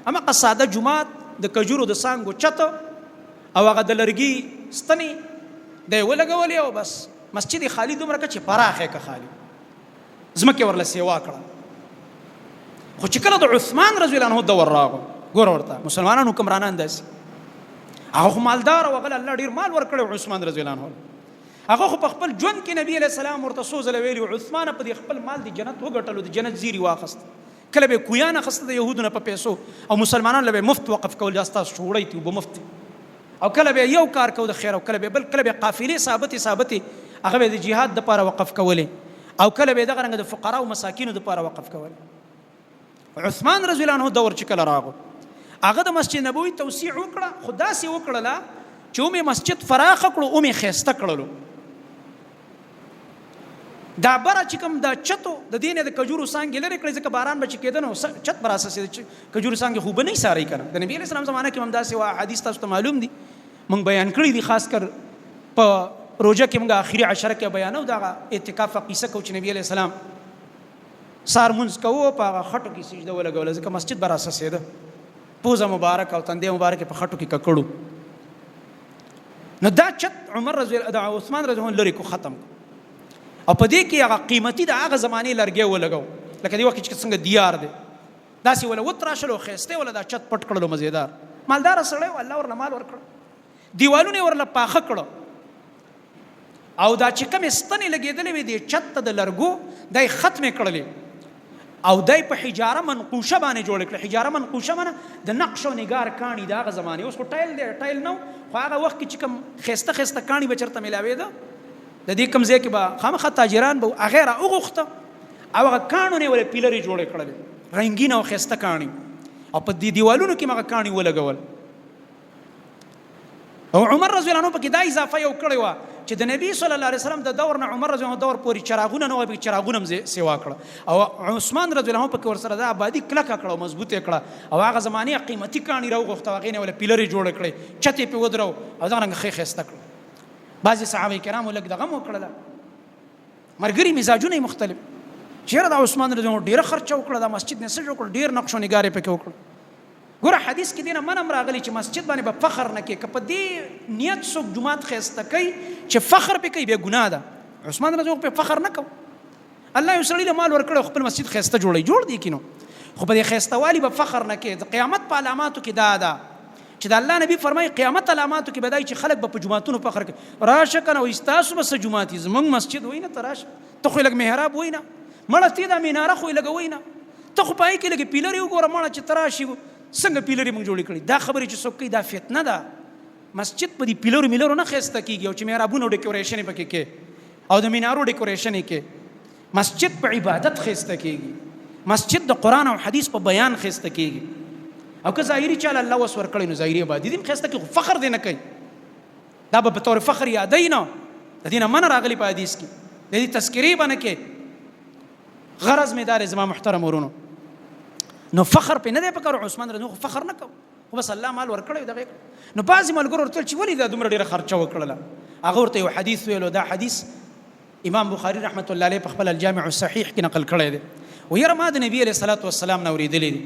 هماغه ساده جومات د کجورو د څانګو چت او هغه د لرګي ستنې دی ولګولې، او بس مسجد خالی دومره که چې پراخه که خالی ځمکې ورله سیوا کړه. خو چې کله د عثمان رضی الله عنه دور راغو، ګوره ورته مسلمانانو حکمرانان داسې، هغه خو مالدار او هغه الله ډېر مال ورکړی عثمان رضی الله عنه، هغه خو په خپل ژوند کې نبی علیه السلام ورته څو ځله ویلي، عثمانه په دې خپل مال د جنت وګټلو، د جنت زیري واخست. کله به کویان اخیسته د یهودو نه په پیسو او مسلمانانو له به مفت وقف کول، دا ستاسو شوړی تی وبه مفت، او کله به یو کار کو د خیر، او کله به بل، کله به قافلې ثابتې ثابتې هغه به د جهاد دپاره وقف کولې، او کله به دغه رنګ د فقراو مساکینو دپاره وقف کولې. عثمان رضی الله عنه دور چې کله راغو، هغه د مسجد نبوي توسیع وکړه، خو داسې وکړله چې ومې مسجد فراخه کړو، ومې ښایسته کړلو. دا بره چې کوم دا چتو د دې نه د کجورو څانګې لرې کړې، ځکه باران به چې کېده نو چت به راسسېده، چې کجورو څانګې خو به نه ایسارئ که نه. د نبي علیه السلام زمانه کې هم داسې وه، حدیث تاسو ته معلوم دي، موږ بیان کړي دي، خاص کر په روژه کې موږ آخري عشره کې بیانو دغه اعتکاف قصه کو چې نبي علیه السلام سار مونځ کوو، په هغه خټو کې سجده ولګوله، ځکه مسجد به راسسېده، پوزه مبارک او تندې مبارک په خټو کې ککړو. نو دا چت عمر رضی الله عثمان رضی الله لرې کو، ختم کو، او په دې کې هغه قیمتي د هغه زمانې لرګی ولګو، لکه دې وخت چې څنګه دیار دی داسې وله وتراشلو، ښایسته وله دا چت پټ کړلو، مزیدار مالدار سړی و، الله ورله مال ورکړ، دیوالونه یې ورله پاخه کړو، او دا چې کومې ستنې لګېدلې وې دې چت ته د لرګو، دا یې ختمې کړلې، او دا یې په حجاره منقوشه باندې جوړې کړې. حجاره منقوشه معنی د نقش او نګار کاڼي د هغه زمانې، اوس خو ټایل دی، ټایل نه، خو هغه وخت کې چې کوم ښایسته ښایسته کاڼي به چېرته میلاوېده، د دې کوم ځای کې به خامخا تاجران به هغه را وغوښته، او هغه کاڼو نه یې ولې پیلرې جوړې کړلې، رنګین او ښایسته کاڼي، او په دې دیوالونو کې هغه کاڼي ولګول. او عمر رضی الله عنه پکې دا اضافه یو کړې وه چې د نبی صلی الله علیه وسلم د دور نه عمر رضی الله عنه دور پورې چراغونه نه وه، پکې چراغونه هم سیوا کړه، او عثمان رضی الله عنه پکې ورسره دا آبادي کلکه کړه او مضبوطه کړه، او هغه زمانې قیمتي کاڼي راوغوښته، هغې نه ولې پیلرې جوړې کړې، چت یې پرې ودرو، او دغه رنګ ښې ښایسته کړه. بعضې صحابه کرامو لږ دغه هم وکړله، مرګري مزاجونه یې مختلف، چېرې دا عثمان رضی الله عنه ډېره خرچه وکړه، دا مسجد نه څه جوړ کړ، ډېر نقش و نګار یې پکې وکړ. ګوره حدیث کې دینه منم راغلی چې مسجد باندې به فخر نه کوي، که په دې نیت څوک جومات ښایسته کوي چې فخر پې کوي بیا ګناه ده. عثمان رضی الله په فخر نه کوي، الله یو سړي له مال ورکړی خپل مسجد ښایسته جوړوي، جوړ دی کینو، خو په دې ښایسته والي به فخر نه کوي. د قیامت په علاماتو کې دا ده چې د الله نبی فرمایي قیامت علاماتو کې به دا چې خلک به په جوماتونو فخر کوي، راشه که نه وایي ستاسو به څه جومات وي، زموږ مسجد وایي نه، ته راشه، ته خو یې لږ محراب وایي نه، مړه ته دا مناره خو یې لږه وایي نه، ته خو پای کې لږې پیلرې وګوره مړه چې ته راشي څنګه پیلرې موږ جوړې کړي. دا خبرې چې څوک کوي دا فتنه ده. مسجد په دې پیلرو میلرو نه ښایسته کېږي، او چې محرابونو ډیکوریشن یې پکې کې او د منارو ډیکوریشن یې کې، مسجد په عبادت ښایسته کېږي، مسجد د قرآن او حدیث په بیان ښایسته کېږي. او که ظاهري چاله الله وس ورکړی نو ظاهري آبادي دې هم ښایسته کړي، خو فخر دې نه کوي، دا به په طور فخر یادوي نه، د دې نه منع راغلي په حدیث کې، د دې تذکرې به نه کوي. غرض مې دا دی زما محترم ورونو، نو فخر پې نه دی پکار. عثمان رضی الله فخر نه کوو، خو بس الله مال ورکړی دغه. نو بعضې ملګرو ورته چې ولې دا دومره ډېره خرچه وکړله، هغه ورته یو حدیث ویلو، دا حدیث امام بخاری رحمت الله علیه په خپل الجامع الصحیح کې نقل کړی دی. ویره ما د نبی علیه الصلاة والسلام نه اورېدلی دی،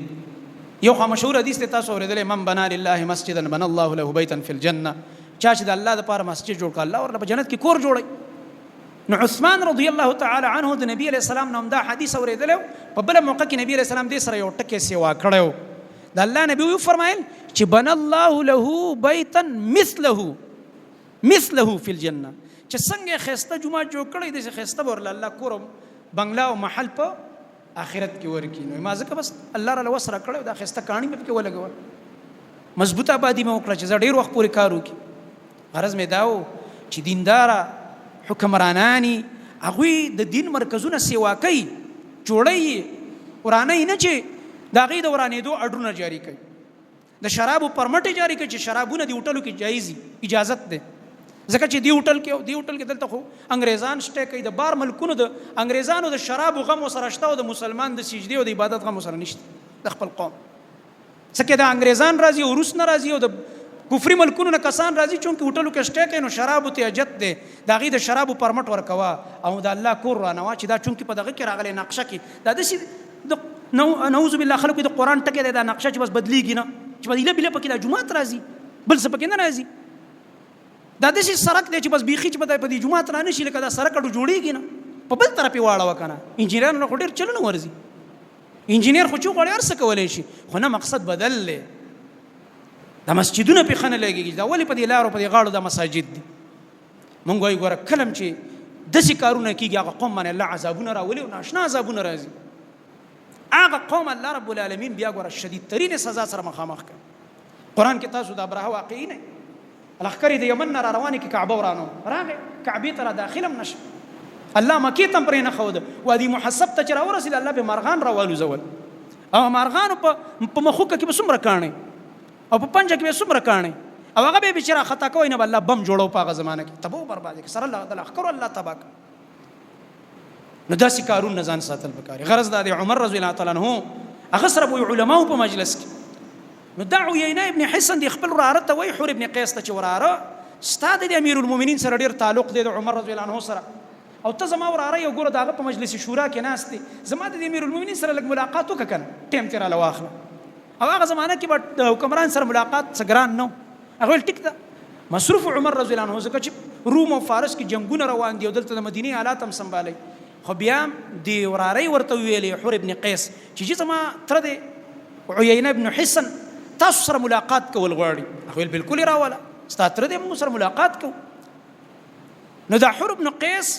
یو خو مشهور حدیث دی تاسو اورېدلی، من بنا لله مسجدا بنا الله له بیتا فی الجنه، چا چې د الله دپاره مسجد جوړ کړ الله ورله په جنت کې کور جوړوي. نو عثمان رضی الله تعالی عنه د نبی علیه السلام نه همدا حدیث اورېدلی، په بله موقع کې نبی علیه السلام دې سره یو ټکی سیوا کړی و، د الله نبی وفرمایل چې بنا الله له بیتا مثله مثله فی الجنه، چې څنګه ښایسته جومات جوړ کړی داسې ښایسته به ورله الله کور بنګله او محل په آخرت کې ورکړي. نو ما ځکه بس الله راله وس راکړی، دا ښایسته کاڼي مې پکې ولګول، مضبوطه آبادي مې وکړه چې زه ډېر وخت پورې کار وکړي. غرض مې دا و چې دینداره حکمرانانی هغوی د دین مرکزونه سیوا کوي، جوړوي، ورانوي نه چې د هغې د ورانېدو اډرونه جاري کوي. د شرابو پرمټ جاری کړي چې شرابونه دی هوټلو کې جایز دي، اجازت ده، ځکه چې دی هوټل کې او دی هوټل کې دلته خو انګریزان شته کوي، د بار ملکونو د انګریزانو د شرابو غم سره شته او د مسلمان د سجدي او د عبادت غم سره نشته د خپل قوم. ځکه دا انګریزان راځي او روس نه راځي او د کفري ملکونو نه کسان راځي، چونکه هوټلو کې شته کوي نو شرابو ته اجت ده، د هغې د شرابو پرمټ ورکوه او د الله کور ورانوه چې دا چونکه په دغه کې راغلی نقشه کې دا داسې د نعوذ بالله خلکو د قرآن ټکی دی، دا نقشه چې بس بدلیږي نه، چې بس ایله بیله پکې دا جومات راځي بل څه پکې نه راځي. دا داسې سړک دی چې بس بیخي چې په دې جومات را نه شي، لکه دا سړک اډو جوړېږي نه، په بل طرف یې واړوه که نه. انجینرانو نه خو ډېر چلونه ورځي، انجینر خو چې وغواړي هر څه کولی شي، خو نه مقصد بدل دی. دا مسجدونه پې ښه نه لګېږي، دا ولې په دې لارو په دې غاړو دا مساجد دي؟ مونږ وایو ګوره کله چې داسې کارونه کېږي هغه قوم باندې الله عذابونه راولي او ناشنا عذابونه راځي. هغه قوم الله رب العالمین بیا ګوره شدید ترین سزا سره مخامخ کړ. قرآن کې تاسو د ابرهه واقعي نه لښکرې د یمن نه را روانې کې کعبه ورانو راغی، کعبې ته را داخل هم نه شو، الله مکې ته هم پرې نه ښوده. وادي محسب ته چې راورسېد الله به مرغان راوالوځول او مرغانو په مخوکه کې به څومره کاڼي او په پنجه کې به څومره کاڼي او هغه به چې را خطا کوي نه به الله بم جوړو په هغه زمانه کې تباه برباد کړي، سره الله د لښکرو الله تباه کړي. نو داسې کارونه ځان ساتل پکار. غرض دا دی عمر رضی الله تعالی عنہ هغه سره به علماو په مجلس کې، نو دا عینه ابن حسن دی خپل وراره ته وایي، حر ابن قیس ته چې وراره ستا د امیر المؤمنین سره ډیر تعلق دی د عمر رضی الله عنه سره، او ته زما وراره یې وګوره د هغه په مجلس شورا کې ناست دی، زما د امیر المؤمنین سره لږ ملاقات وکړه که نه، ټایم ترې راله واخله. او هغه زمانه کې به د حکمران سره ملاقات څه ګران نه و. هغه ویل ټیک ده. مصروف عمر رضی الله عنه ځکه چې روم او فارس کې جنگونه روان دي او دلته د مدینې حالات هم سمبالوي، خو بیا دې ورارۍ ورته وویلې حر ابن قیس چې جي زما تره دی عیینه ابن حصن تاسو سره ملاقات کول غواړي. هغه ویل بالکل یې راوله، ستا تره دی موږ سره ملاقات کوو. نو دا حر ابن قیس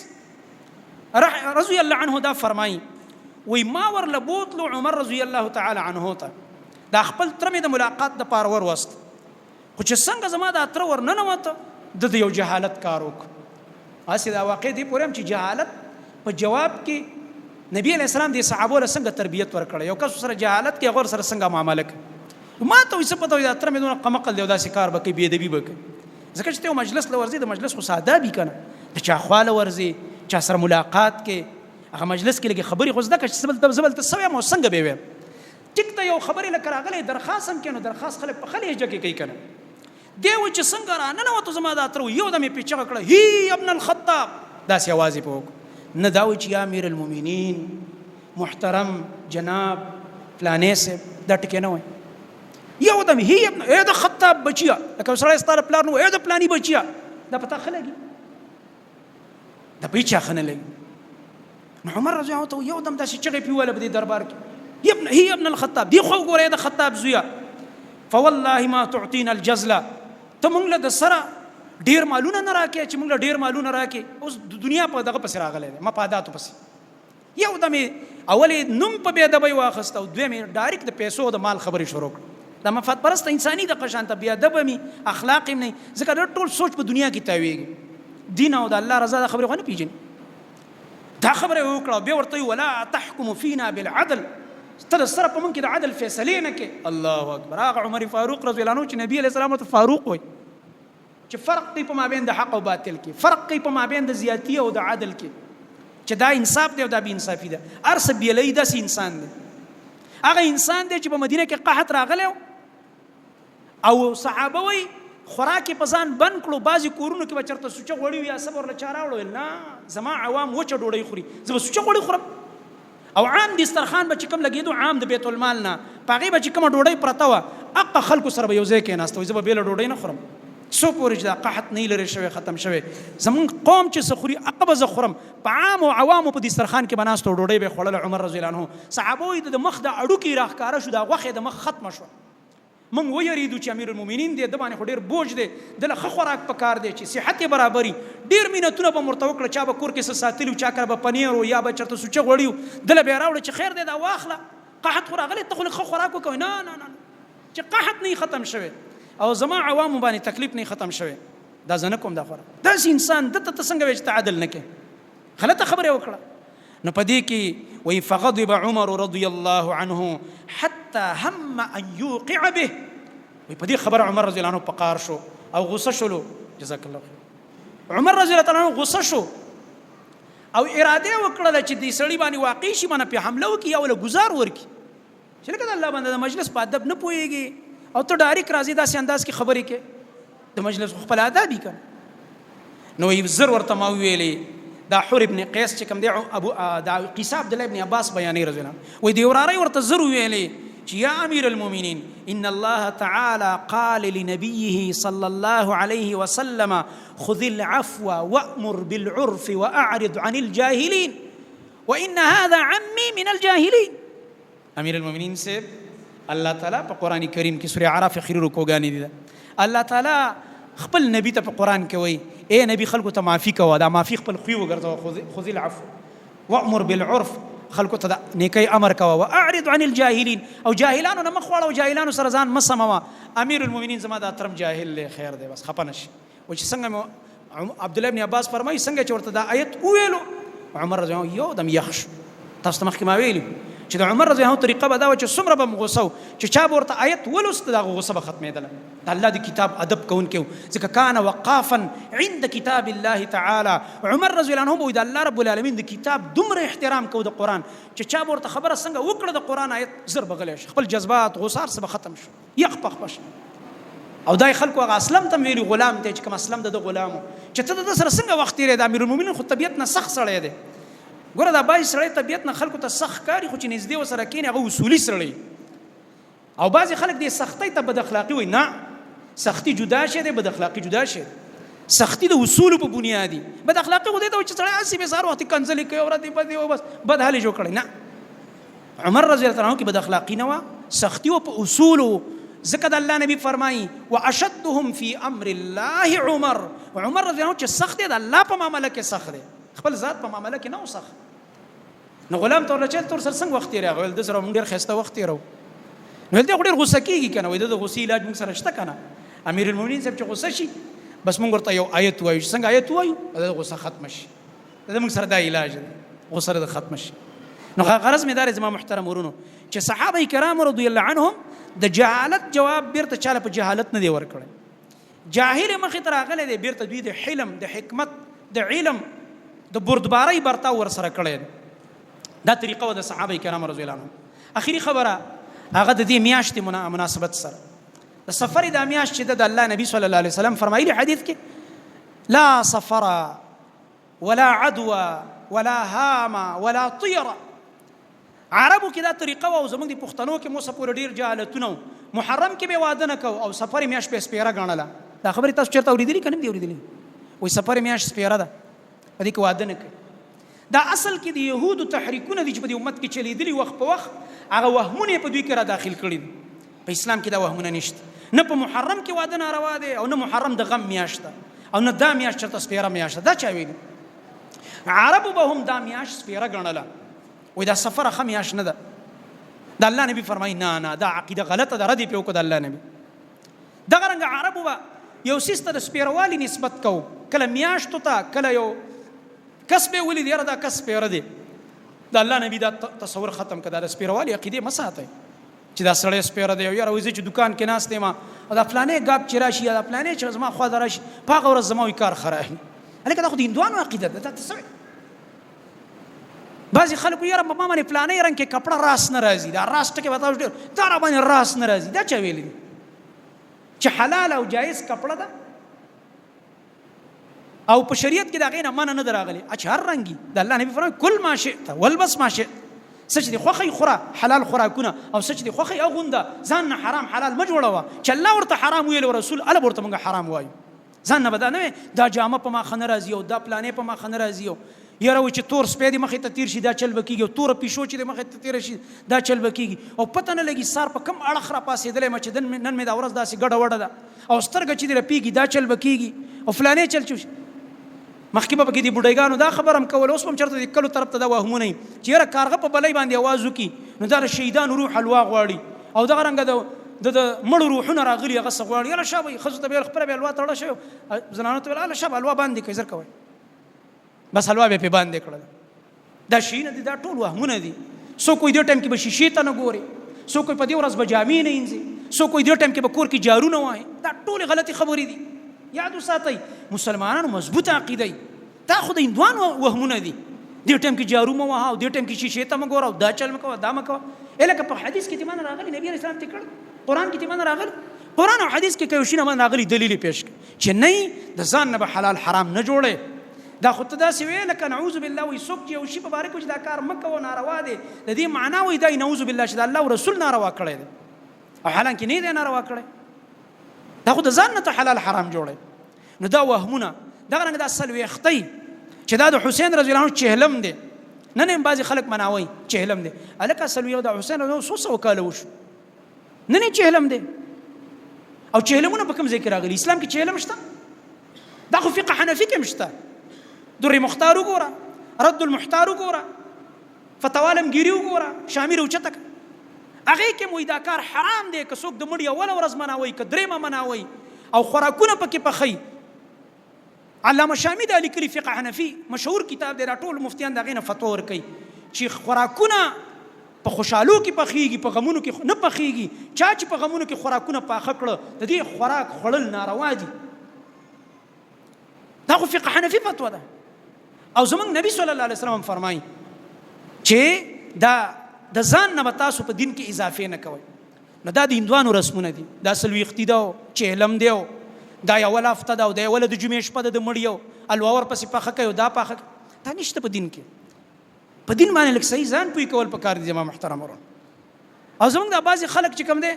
رضی الله عنه دا فرمایي وی ما ورله بوتلو عمر رضی الله تعالی عنه ته دا خپل تره مې د ملاقات دپاره وروست، خو چې څنګه زما دا تره ورننوته د یو جهالت کار وکړ. هسې دا واقع دې پورې هم چې جهالت په جواب کې نبی علیه السلام دې صحابو له څنګه تربیت ورکړی، یو کس سره جهالت کې هغه سره څنګه معامله کوي. ما ته وایي څه پته وایي دا تره مې دونه قمقل دی او داسې کار به کوي، بې ادبي به کوي. ځکه چې ته یو مجلس له ورځې، د مجلس خو ساده وي که نه، د چا خوا له ورځې، چا سره ملاقات کې، هغه مجلس کې لږې خبرې خو زده کړه چې زه بل ته څه وایم او څنګه به یې وایم. ټیک ته یو خبرې لکه راغلی درخواست هم کوي، نو درخواست خلک په ښه لهجه کې کوي که نه. دی وایي چې څنګه راننوتو زما دا تره یو دم یې پرې چغه کړه هی ابن الخطاب، داسې اواز یې په وکړو. نه دا وایي چې یا امیر المؤمنین محترم جناب فلانې صاحب، دا ټکی نه وایي. یو دم هی ابن ای د خطاب بچیه، لکه سړی ستا د پلار نو ای د پلاني بچیه، دا په تا ښه لګي؟ دا په هیچا ښه نه لګي. نو عمر رضی الله عنه یو دم داسې چغې پې ووهله په دې دربار کې، ابن هی ابن الخطاب، دې خوا وګوره د خطاب زویه، فوالله ما تعطینا الجزله، ته مونږ له د سره ډېر مالونه نه راکې چې مونږ له ډېر مالونه راکې. اوس د دنیا په دغه پسې راغلی دی، مفاداتو پسې. یو دم یې اول یې نوم په بې ادبۍ واخیست او دویم یې ډایرکټ د پیسو او د مال خبرې شروع کړې. دا مفاد پرسته انساني د قشان ته بې ادبه مي، اخلاق یې نه، ځکه دا ټول سوچ په دنیا کې تاویږي، دین او د الله رضا دا خبرې خو نه پیژني. دا خبره یې وکړه بیا ورته ویل ولا تحکم فینا بالعدل، ته د سره په موږ کې د عدل فیصلې نه کې. الله اکبر. هغه عمر فاروق رضی الله عنه چې نبی علیه السلام ورته فاروق وایي چې فرق کوي په مابین د حق او باطل کې، فرق کوي په مابین د زیاتی او د عدل کې، چې دا انصاف دی او دا بې انصافي ده. هر څه بیلوي داسې انسان دی. هغه انسان دی چې په مدینه کې قحط راغلی او صحابه وایي خوراک یې په ځان بند کړو، بعضې کورونو کې به چېرته سوچه غوړي وي یا څه به ورله چا راوړل، ویل نه زما عوام وچه ډوډۍ خوري، زه به سوچه غوړي خورم. او عام دسترخوان به چې کوم لګېدو عام د بیت المال نه، په هغې به چې کومه ډوډۍ پرته وه هغه خلکو سره به یو ځای کېناسته، وایي زه به بې له ډوډۍ نه خورم څو پورې چې دا قحط نه لرې شوی ختم شوی، زمونږ قوم چې څه خوري هغه به زه خورم. په عام او عوامو په دسترخوان کې به ناست او ډوډۍ به یې خوړله. عمر رضی الله عنه صحابه وایي د مخ د هډوکي راښکاره شو، دا غوښه یې د مخ ختمه شوه. موږ ویریدو چې امیر المؤمنین دی، ده باندې خو ډېر بوج دی، ده له ښه خوراک په کار دی چې صحت یې برابري. ډېر منتونه به مو ورته وکړه، چا به کور کې څه ساتلي وو، چا کره به پنیر و یا به چېرته سوچه غوړي وو، ده له به یې راوړه چې خیر دی دا واخله، قحط خو راغلی، ته خو لږ ښه خوراک وکړه. نه نه نه، چې قحط نه ختم شوی او زما عوامو باندې تکلیف نه ختم شوی، دا زه نه کوم دا خوراک. داسې انسان ده ته ته څنګه وایې چې ته عدل نه کوې؟ غلطه خبره یې وکړه. نو په دې کې وی فغضب عمر رضی الله عنه حتى هم ان يوقع به. وی په دې خبره عمر رضی الله عنه په قار شو او غوسه شولو. جزاک الله خیر. عمر رضی الله عنه غوسه شو او اراده وکړه چې دې سړي باندې واقع شي، باندې په حمله وکړي او له گزار ورکړي، چې لکه د الله باندې د مجلس په ادب نه پوهېږي او ته ډایرک راځې داسې انداز کې خبرې کې، د مجلس خو خپل آداب یې که. نو یې زر ورته ما وویلې دا حر ابن قیس چې کوم دی، ابو دا قصه عبد الله ابن عباس بیانوي رضی الله عنه، وایي دې وراره ورته زر وویلې چې یا امیر المؤمنین ان الله تعالی قال لنبيه صلى الله عليه وسلم خذ العفو وأمر بالعرف وأعرض عن الجاهلين وإن هذا عمي من الجاهلين. امیر المؤمنین صاحب الله تعالی په قران کریم کې سوره عراف اخري رکوګانې دي، الله تعالی خپل نبی ته په قران کې وایي اے نبی خلکو ته معافي کوه، دا معافي خپل خوی وګرځوه، خذ العفو وامر بالعرف، خلکو ته د نیکۍ امر کوه، واعرض عن الجاهلین، او جاهلانو نه مخ واړه او جاهلانو سره ځان مه سموه. امیر المؤمنین زما دا ترم جاهل دی، خیر دی بس خپه نه شي. و چې څنګه مو عبد الله ابن عباس فرمایي څنګه چې ورته دا آیت وویلو عمر رضی الله یو دم یخ شو. تاسو ته مخکې ما ویلي چې د عمر رضی الله طریقه به دا وه چې څومره به غوسه و چې چا به ورته آیت ولوست د هغه غوسه به ختمېدله. د الله د کتاب ادب کوونکی و، ځکه کان وقافا عند کتاب الله تعالی. عمر رضی الله عنه به د الله رب العالمین د کتاب دومره احترام کو د قرآن چې چا به ورته خبره څنګه وکړه د قرآن آیت زر به غلی شو، خپل جذبات غوسه هر څه به ختم شو، یخ پخ پش. او دای خلکو هغه اسلم ته ویلي غلام ته چې کوم اسلم د غلامو چې ته د سره څنګه وخت تېرې، د امیرالمؤمنین خو طبیعت نه سخت سړی دی. ګوره دا بعضې سړی طبیعت نه خلکو ته سخت ښکاري خو چې نږدې ورسره کښېني هغه اصولي سړی. او بعضې خلک دې سختۍ ته بد اخلاقي وایي، نه، سختي جدا شی دی، بد اخلاقي جدا شی دی. سختي د اصولو په بنیاد دي، بد اخلاقي خو دې ته وایي چې سړی هسې بې سهار وختي کنځلې کوي او ردې بدې او بس بد حال یې جوړ کړی. نه، عمر رضی الله عنه کې بد اخلاقي نه وه، سختي وه په اصولو. ځکه د الله نبی فرمایي واشدهم فی امر الله عمر. عمر رضی الله عنه چې سخت دی د الله په معامله کې سخت دی، خپل ذات په معامله کې نه و سخت. نو غلام ته ورله چل تور سره څنګه وخت تېری؟ هغه ویل ده سره موږ ډېر ښایسته وخت تېرو. نو ویل دی خو ډېر غوسه کېږي که نه؟ وایي د غوسې علاج موږ سره شته که نه؟ امیر المؤمنین صاحب چې غوسه شي بس موږ ورته یو آیت وایو، چې څنګه آیت وایو د غوسه ختمه شي. د موږ سره دا علاج دی، غوسه د ختمه شي. نو غرض مې دا دی زما محترم ورونو چې صحابه کرام رضی الله عنهم د جهالت جواب بیرته چاله په جهالت نه دی ورکړی. جاهل مخې ته راغلی دی، بیرته دوی د حلم، د حکمت، د علم، د بردبارۍ برتاو ورسره کړی دی. دا طریقه وه د صحابه کرام رضی الله عنهم. اخري خبره هغه د دې میاشتې مناسبت سره د سفر دا میاشت چې د الله نبی صلی الله علیه وسلم فرمایلی حدیث کې لا سفر ولا عدوى ولا هام ولا طیره. عربو کې دا طریقه وه او زموږ د پښتنو کې مو څه پورې ډېر جهالتونه وو. محرم کې به واده نه کو او سفر میاشت به سپیره ګڼله. دا خبرې تاسو چېرته اورېدلي که نه دي اورېدلي؟ وایي سفر میاشت سپیره ده، په دې کې واده نه کوي. دا اصل کې د یهودو تحریکونه دي چې په دې امت کې چلېدلي وخت په وخت، هغه وهمونه یې په دوی کې را داخل کړي دي. په اسلام کې دا وهمونه نشته. نه په محرم کې واده ناروا دی او نه محرم د غم میاشت ده او نه دا میاشت چېرته سپیره میاشت ده. دا چا ویلي؟ عربو به هم دا میاشت سپیره ګڼله، وایي دا سفره ښه میاشت نه ده. د الله نبی فرمایي نه نه، دا عقیده غلطه ده، رد یې پرې وکړو د الله نبی. دغه رنګه عربو به یو څیز ته د سپیروالي نسبت کو، کله میاشتو ته، کله یو کس به ولید یاره دا کس سپیره دی. د الله نبی دا تصور ختم کړه، دا د سپیروالي عقیدې مه ساتئ چې دا سړی سپیره دی او یاره وایي زه چې دکان کې ناست یم او دا فلانی ګاک چې راشي یا دا فلانی چې زما خوا ته راشي په هغه ورځ زما وایي کار خراب وي. هلکه دا خو د هندوانو عقیده ده، دا ته څه وایې؟ بعضې خلکو یاره په ما باندې فلانی رنګ کې کپړه راس نه راځي، دا راس ټکی به تاسو ډېر دا را باندې راس نه راځي. دا چا ویلي دي چې حلال او جایز کپړه ده او په شریعت کې د هغې نه منع نه ده راغلې؟ چې هر رنګي د الله نبی فرمایي کل ما شئت والبس ما شئت، څه چې دې خوښه وي خوره، حلال خوراکونه، او څه چې دې خوښه وي اغونده، ځان نه حرام حلال مه جوړوه. چې الله ورته حرام ویل او رسول هله به ورته موږ حرام وایو. ځان نه به دا نه وي دا جامه په ما ښه نه راځي او دا پلانې په ما ښه نه راځي او یاره وایي چې تور سپی دې مخې ته تېر شي دا چل به کېږي او توره پیشو چې دې مخې ته تېره شي دا چل به کېږي او پته نه لګي سار په کوم اړخ را پاڅېدلی یم چې نن مې دا ورځ داسې ګډه وډه ده او سترګه چې دې رپېږي دا چل به کېږي او فلانې چل چې مخکې به پکې د بوډیګانو دا خبره هم کوله، اوس به هم چېرته د کلو طرف ته دا وهمونه وي چې یاره کارغه په بلۍ باندې اواز وکړي نو دا د شهیدانو روح الوا غواړي او دغه رنګه د د مړو روحونه راغلي هغه څه غواړي. یاره شابه ښځو ته به ویل خپله به الوا تړه شوې، زنانو ته ویل هله شابه الوا باندې کړئ زر کوئ، بس الوا به یې پرې باندې کړله. دا شي نه دي، دا ټول وهمونه دي. څوک وایي دې ټایم کې به شیشې ته نه ګورې، څوک وایي په دې ورځ به جامې نه اینځي، څوک وایي دې ټایم کې به کور کې جارو نه وایي. دا ټولې غلطې خبرې دي. یاد وساتئ، مسلمانانو مضبوطه عقیده وي. دا خو د هندوانو وهمونه دي. دې ټایم کې جارو مه وهه او دې ټایم کې شیشې ته مه ګوره او دا چل مه کوه، دا مه کوه. لکه په حدیث کې چې راغلي، نبی علیه السلام ترې کړی، قرآن کې چې راغلي، قرآن او حدیث کې که یو شي نه راغلي دلیل یې پېښ کړي چې نه د ځان نه به حلال حرام نه جوړې. دا خو ته داسې ویې لکه نعوذ بالله وایي څوک چې یو شي په باره کې چې دا کار مه کوه ناروا دی، د دې معنا وایي دا نعوذ بالله چې د الله او رسول ناروا کړی دی، او حالانکه نه دی ناروا کړی. دا خو د ځان نه ته حلال حرام جوړی. نو دا وهمونه، دغه رنګ دا څلوېښتۍ چې دا د حسین رضی الله عنه چهلم دی، نن هم بعضې خلک مناوي چهلم دی. هلکه څلوېښت د حسین رضی الله څو سوه کاله وشو، نن یې چهلم دی. او چهلمونه په کوم ځای کې راغلي؟ اسلام کې چهلم شته؟ دا خو فقه حنفي کې هم شته. در مختار وګوره، رد المحتار وګوره، فتوا لمګیري وګوره، شامي راوچته کړه. هغې کې هم وایي دا کار حرام دی که څوک د مړي اوله ورځ مناوي که درېیمه مناوي او خوراکونه پکې پخوي. علامه شامي دا لیکلي، فقه حنفي مشهور کتاب دی، دا ټول مفتیان د هغې نه فتوا ورکوي چې خوراکونه په خوشحالو کې پخېږي، په غمونو کې نه پخېږي. چا چې په غمونو کې خوراکونه پاخه کړه، د دې خوراک خوړل ناروا دي. دا خو فقه حنفي فتوا ده. او زمونږ نبی صلی الله علیه وسلم فرمایي چې دا د ځان نه به تاسو په دین کې اضافې نه کوئ. نو دا د هندوانو رسمونه دي، دا څلوېښتي ده او چهلم دی او دا یوه هفته ده او دا یوله د جمعې شپه ده د مړي او الوا ورپسې پخه کوي او دا پاخه کوي. دا نشته په دین کې. په دین باندې لږ صحیح ځان پوه کول پکار دي زما محترم ورونو. او زمونږ دا بعضې خلک چې کوم دی،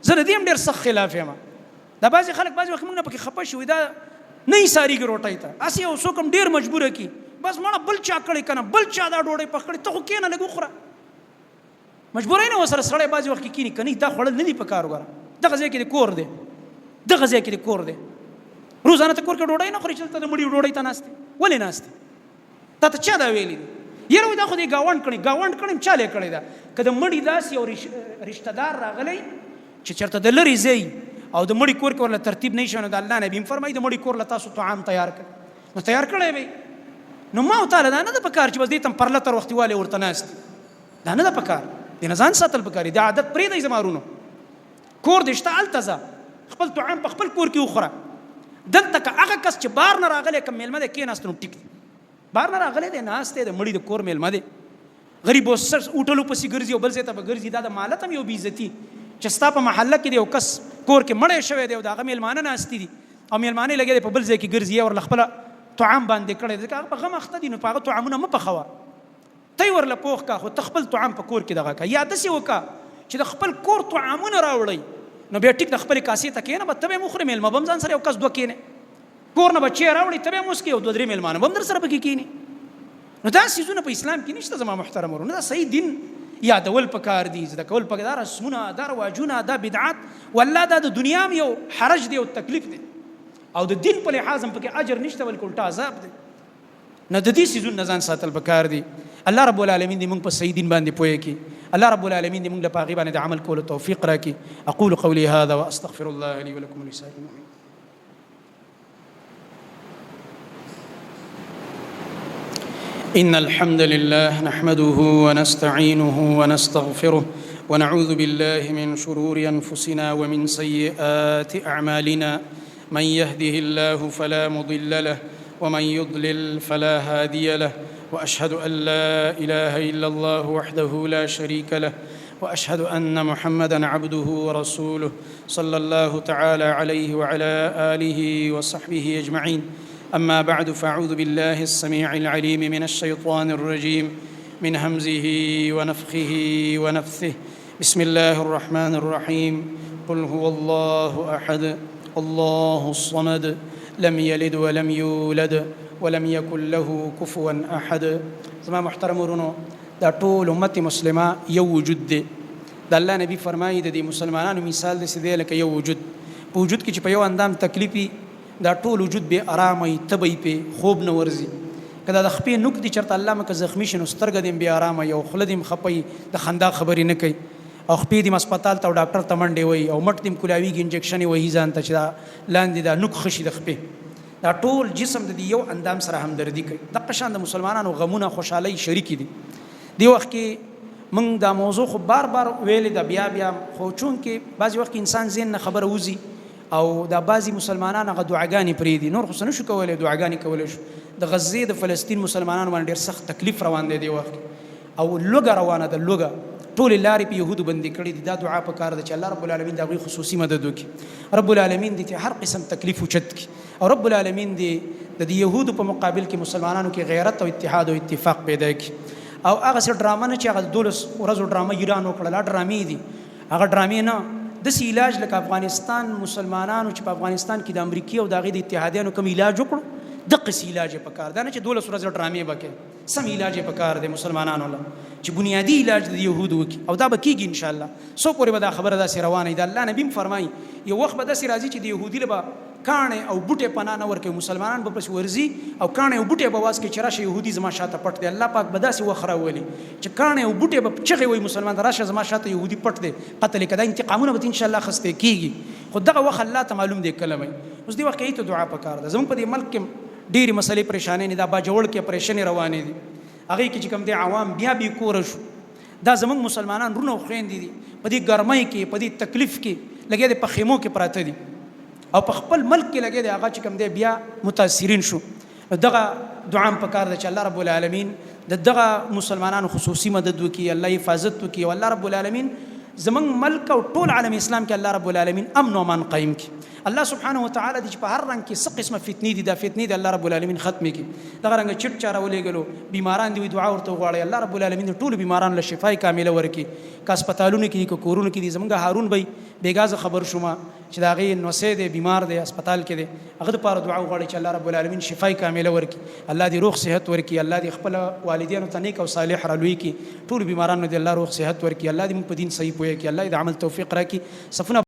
زه د دې هم ډېر سخت خلاف یم. دا بعضې خلک بعضې وخت موږ نه پکې خفه شي، وایي دا نه ایسارېږي روټۍ ته، هسې یو څوک هم ډېر مجبوره کړي، بس مړه بل چا کړې که نه، بل چا دا ډوډۍ پخ کړې، ته خو کښېنه لږ وخوره. مجبورۍ نه ورسره سړی بعضې وخت کې کښېني، که نه دا خوړل نه دي په کار. وګوره دغه ځای کې د کور دی، دغه ځای کې د کور دی، روزانه ته کور کې ډوډۍ نه خورې چې دلته د مړي ډوډۍ ته ناست دی. ولې ناست دی؟ تا ته چا دا ویلي دي؟ یاره وایي دا خو دې ګاونډ کړی، ګاونډ کړی چا لې کړی ده؟ که د مړي داسې یو رشته دار راغلی چې چېرته د لرې ځای او د مړي کور کې ورله ترتیب نه شي، نو د الله نبي هم فرمایي د مړي کور له تاسو طعام تیار کړئ، نو تیار کړی به. نو ما او تاله دا نه ده په کار چې بس دې ته هم پرله تر وختي والې ورته ناست، دا نه ده په کار. دې نه ځان ساتل پکار دي، دا عادت پرېږدئ زما ورونو. کور دې شته هلته ځه، خپل طعام په خپل کور کې وخوره. دلته که هغه کس چې بار نه راغلی کوم مېلمه دی کېناست نو ټیک دی، بار نه راغلی دی ناست دی، د مړي د کور مېلمه دی. غریب اوس هوټلو پسې ګرځي او بل ځای ته به ګرځي. دا د مالت هم یو بېعزتي چې ستا په محله کې د یو کس کور کې مړی شوی دی او د هغه مېلمانه ناست دي او مېلمانه یې لګیا دی په بل ځای کې ګرځي، یا ورله خپله طعام باندې کړی دی، ځکه هغه په غم اخته دي، نو په هغه طعامونه مه پخوه، ته یې ورله پوخ کا، خو ته خپل طعام په کور کې دغه کا. یا داسې وکړه چې د خپل کور طعامونه راوړئ، نو بیا ټیک د خپلې کاسې ته کښېنه، به ته به یې هم وخورې، مېلمه به هم ځان سره یو کس دوه کښېنې، کور نه به چای راوړي، ته به هم وڅکې او دوه درې مېلمانه به هم در سره پکې کښېني. نو دا څیزونه په اسلام کې نشته زما محترم ورونه. دا صحیح دین یادول پکار دي، زده کول پکار، دا رسمونه، دا رواجونه، دا بدعات، والله دا د دنیا هم یو حرج دی او تکلیف دی، او د دین په لحاظ هم پکې اجر نشته بلکې الټا عذاب دی. نو د دې څیزونو نه ځان ساتل پکار دي. الله رب العالمین دې موږ په صحیح دین باندې پوه کړي. الله رب العالمین دې موږ له په هغې باندې د عمل کولو توفیق راکړي. اقول قولي هذا واستغفر الله لي ولكم ولسائر المؤمنين.
إن الحمد لله نحمده ونستعينه ونستغفره ونعوذ بالله من شرور أنفسنا ومن سيئات أعمالنا، من يهده الله فلا مضل له ومن يضلل فلا هادي له، وأشهد أن لا إله إلا الله وحده لا شريك له، وأشهد أن محمدا عبده ورسوله صلى الله تعالى عليه وعلى آله وصحبه أجمعين. أما بعد، فأعوذ بالله السميع العليم من الشيطان الرجيم من همزه ونفخه ونفثه، بسم الله الرحمن الرحيم. قل هو الله أحد، الله الصمد، لم يلد ولم يولد ولم يكن له كفوا أحد.
زما محترم ورونو، دا ټول امت مسلمه یو وجود دی. د الله نبی فرمایي د دې مسلمانانو مثال داسې دی لکه یو وجود، په وجود کې چې په یو اندام تکلیف وي دا ټول وجود بې ارامه وي، تبه وي، پې خوب نه ورځي. که دا د خپې نوک دي چېرته الله مکه زخمي شي نو سترګه دې هم بې ارامه وي او خوله دې هم خپه وي، د خندا خبرې نه کوي، او خپې دې هم هسپتال ته او ډاکټر ته منډې وهي او مټ دې هم کولاویږي، انجکشن یې وهي ځان ته چې دا لاندې دا نوک ښه شي د خپې. دا ټول جسم د یو اندام سره همدردي کوي. دغه شان د مسلمانانو غمونه خوشحالي شریک دي. دی وخت کې موږ دا موضوع خو بار بار ویلې ده، بیا بیا خو چونکې بعضې وخت کې انسان ذهن نه خبره وځي او دا بعضې مسلمانان هغه دعاګانې پرېږدي، نور خو څه نه شو کولی، دعاګانې کولی شو. د غزې د فلسطین مسلمانانو باندې ډېر سخت تکلیف روان دی دی وخت کې، او لوږه روانه ده، لوږه ټولې لارې په یهودو بندې کړې دي. دا دعا پکار ده چې الله رب العالمین د هغوی خصوصي مدد وکړي، رب العالمین دې هر قسم تکلیف اوچت کړي، او رب العالمین دې د دې یهودو په مقابل کې مسلمانانو کې غیرت او اتحاد او اتفاق پیدا کړي. او هغه څه ډرامه نه چې هغه 12 ورځو ډرامه ایران وکړه، لا ډرامې دي، هغه ډرامې نه، داسې علاج لکه افغانستان مسلمانانو چې په افغانستان کې د امریکې او د هغې د اتحادیانو کوم علاج وکړو، دقسې علاج یې پکار دی، نه چې 12 ورځې ډرامې به کوي، سم علاج یې پکار دی مسلمانانو له چې بنیادي علاج د یهودو وکړي، او دا به کېږي انشاءالله. څو پورې به دا خبره داسې روانه وي. د الله نبي هم فرمایي یو وخت به داسې راځي چې د یهودي له به کاڼی او بوټی پناه نه ورکوي، مسلمانان به پسې ورځي او کاڼی او بوټی به واز کوي چې راشه یهودي زما شاته پټ دی. الله پاک به داسې وخت راولي چې کاڼی او بوټی به چغې وایي مسلمان ته، راشه زما شاته یهودي پټ دی، قتل یې کړه. دا انتقامونه به ان شاء الله اخیستی کېږي، خو دغه وخت الله ته معلوم دی کله به. اوس دې وخت کې ته دعا پکار ده. زموږ په دې ملک کې ډېرې مسلې پریشانې دي، دا باجوړ کې پریشنې روانې دي، هغې کې چې کوم دی عوام بیا بې کوره شو. دا زموږ مسلمانان وروڼه او خویندې دي، په دې ګرمۍ کې په دې تکلیف کې لګیا دي، په خیمو کې پراته دي او په خپل ملک کې لګیا دي، هغه چې کوم دی بیا متاثرین شو. نو دغه دعا هم پکار ده چې الله رب العالمین د دغه مسلمانانو خصوصي مدد وکړي، الله حفاظت وکړي، او الله رب العالمین زمونږ ملک او ټول عالم اسلام کې الله رب العالمین امن او امان قایم کړي. الله سبحانه وتعالی دې چې په هر رنګ کې څه قسمه فتنې دي، دا فتنې دې الله رب العالمین ختمې کړي. دغه رنګ چټ چا راولېږلو، بیماران دې وي دعا ورته وغواړئ، الله رب العالمین دې ټولو بیمارانو له شفای کامله ورکړي، که هسپتالونو کې دي که کورونو کې دي. زمونږ هارون بی بېګا زه خبر شوم چې د هغې نوسی دی، بیمار دی، هسپتال کې دی، هغه دپاره دعا وغواړئ چې الله رب العالمین شفای کامله ورکړي، الله دې روغ صحت ورکړي، الله دې خپل والدینو ته نیک او صالح رالوی کړي، ټولو بیمارانو دې الله روغ صحت ورکړي، الله دې موږ په دین صحیح پوه کړي، الله دې د عمل توفیق راکړي. صفونه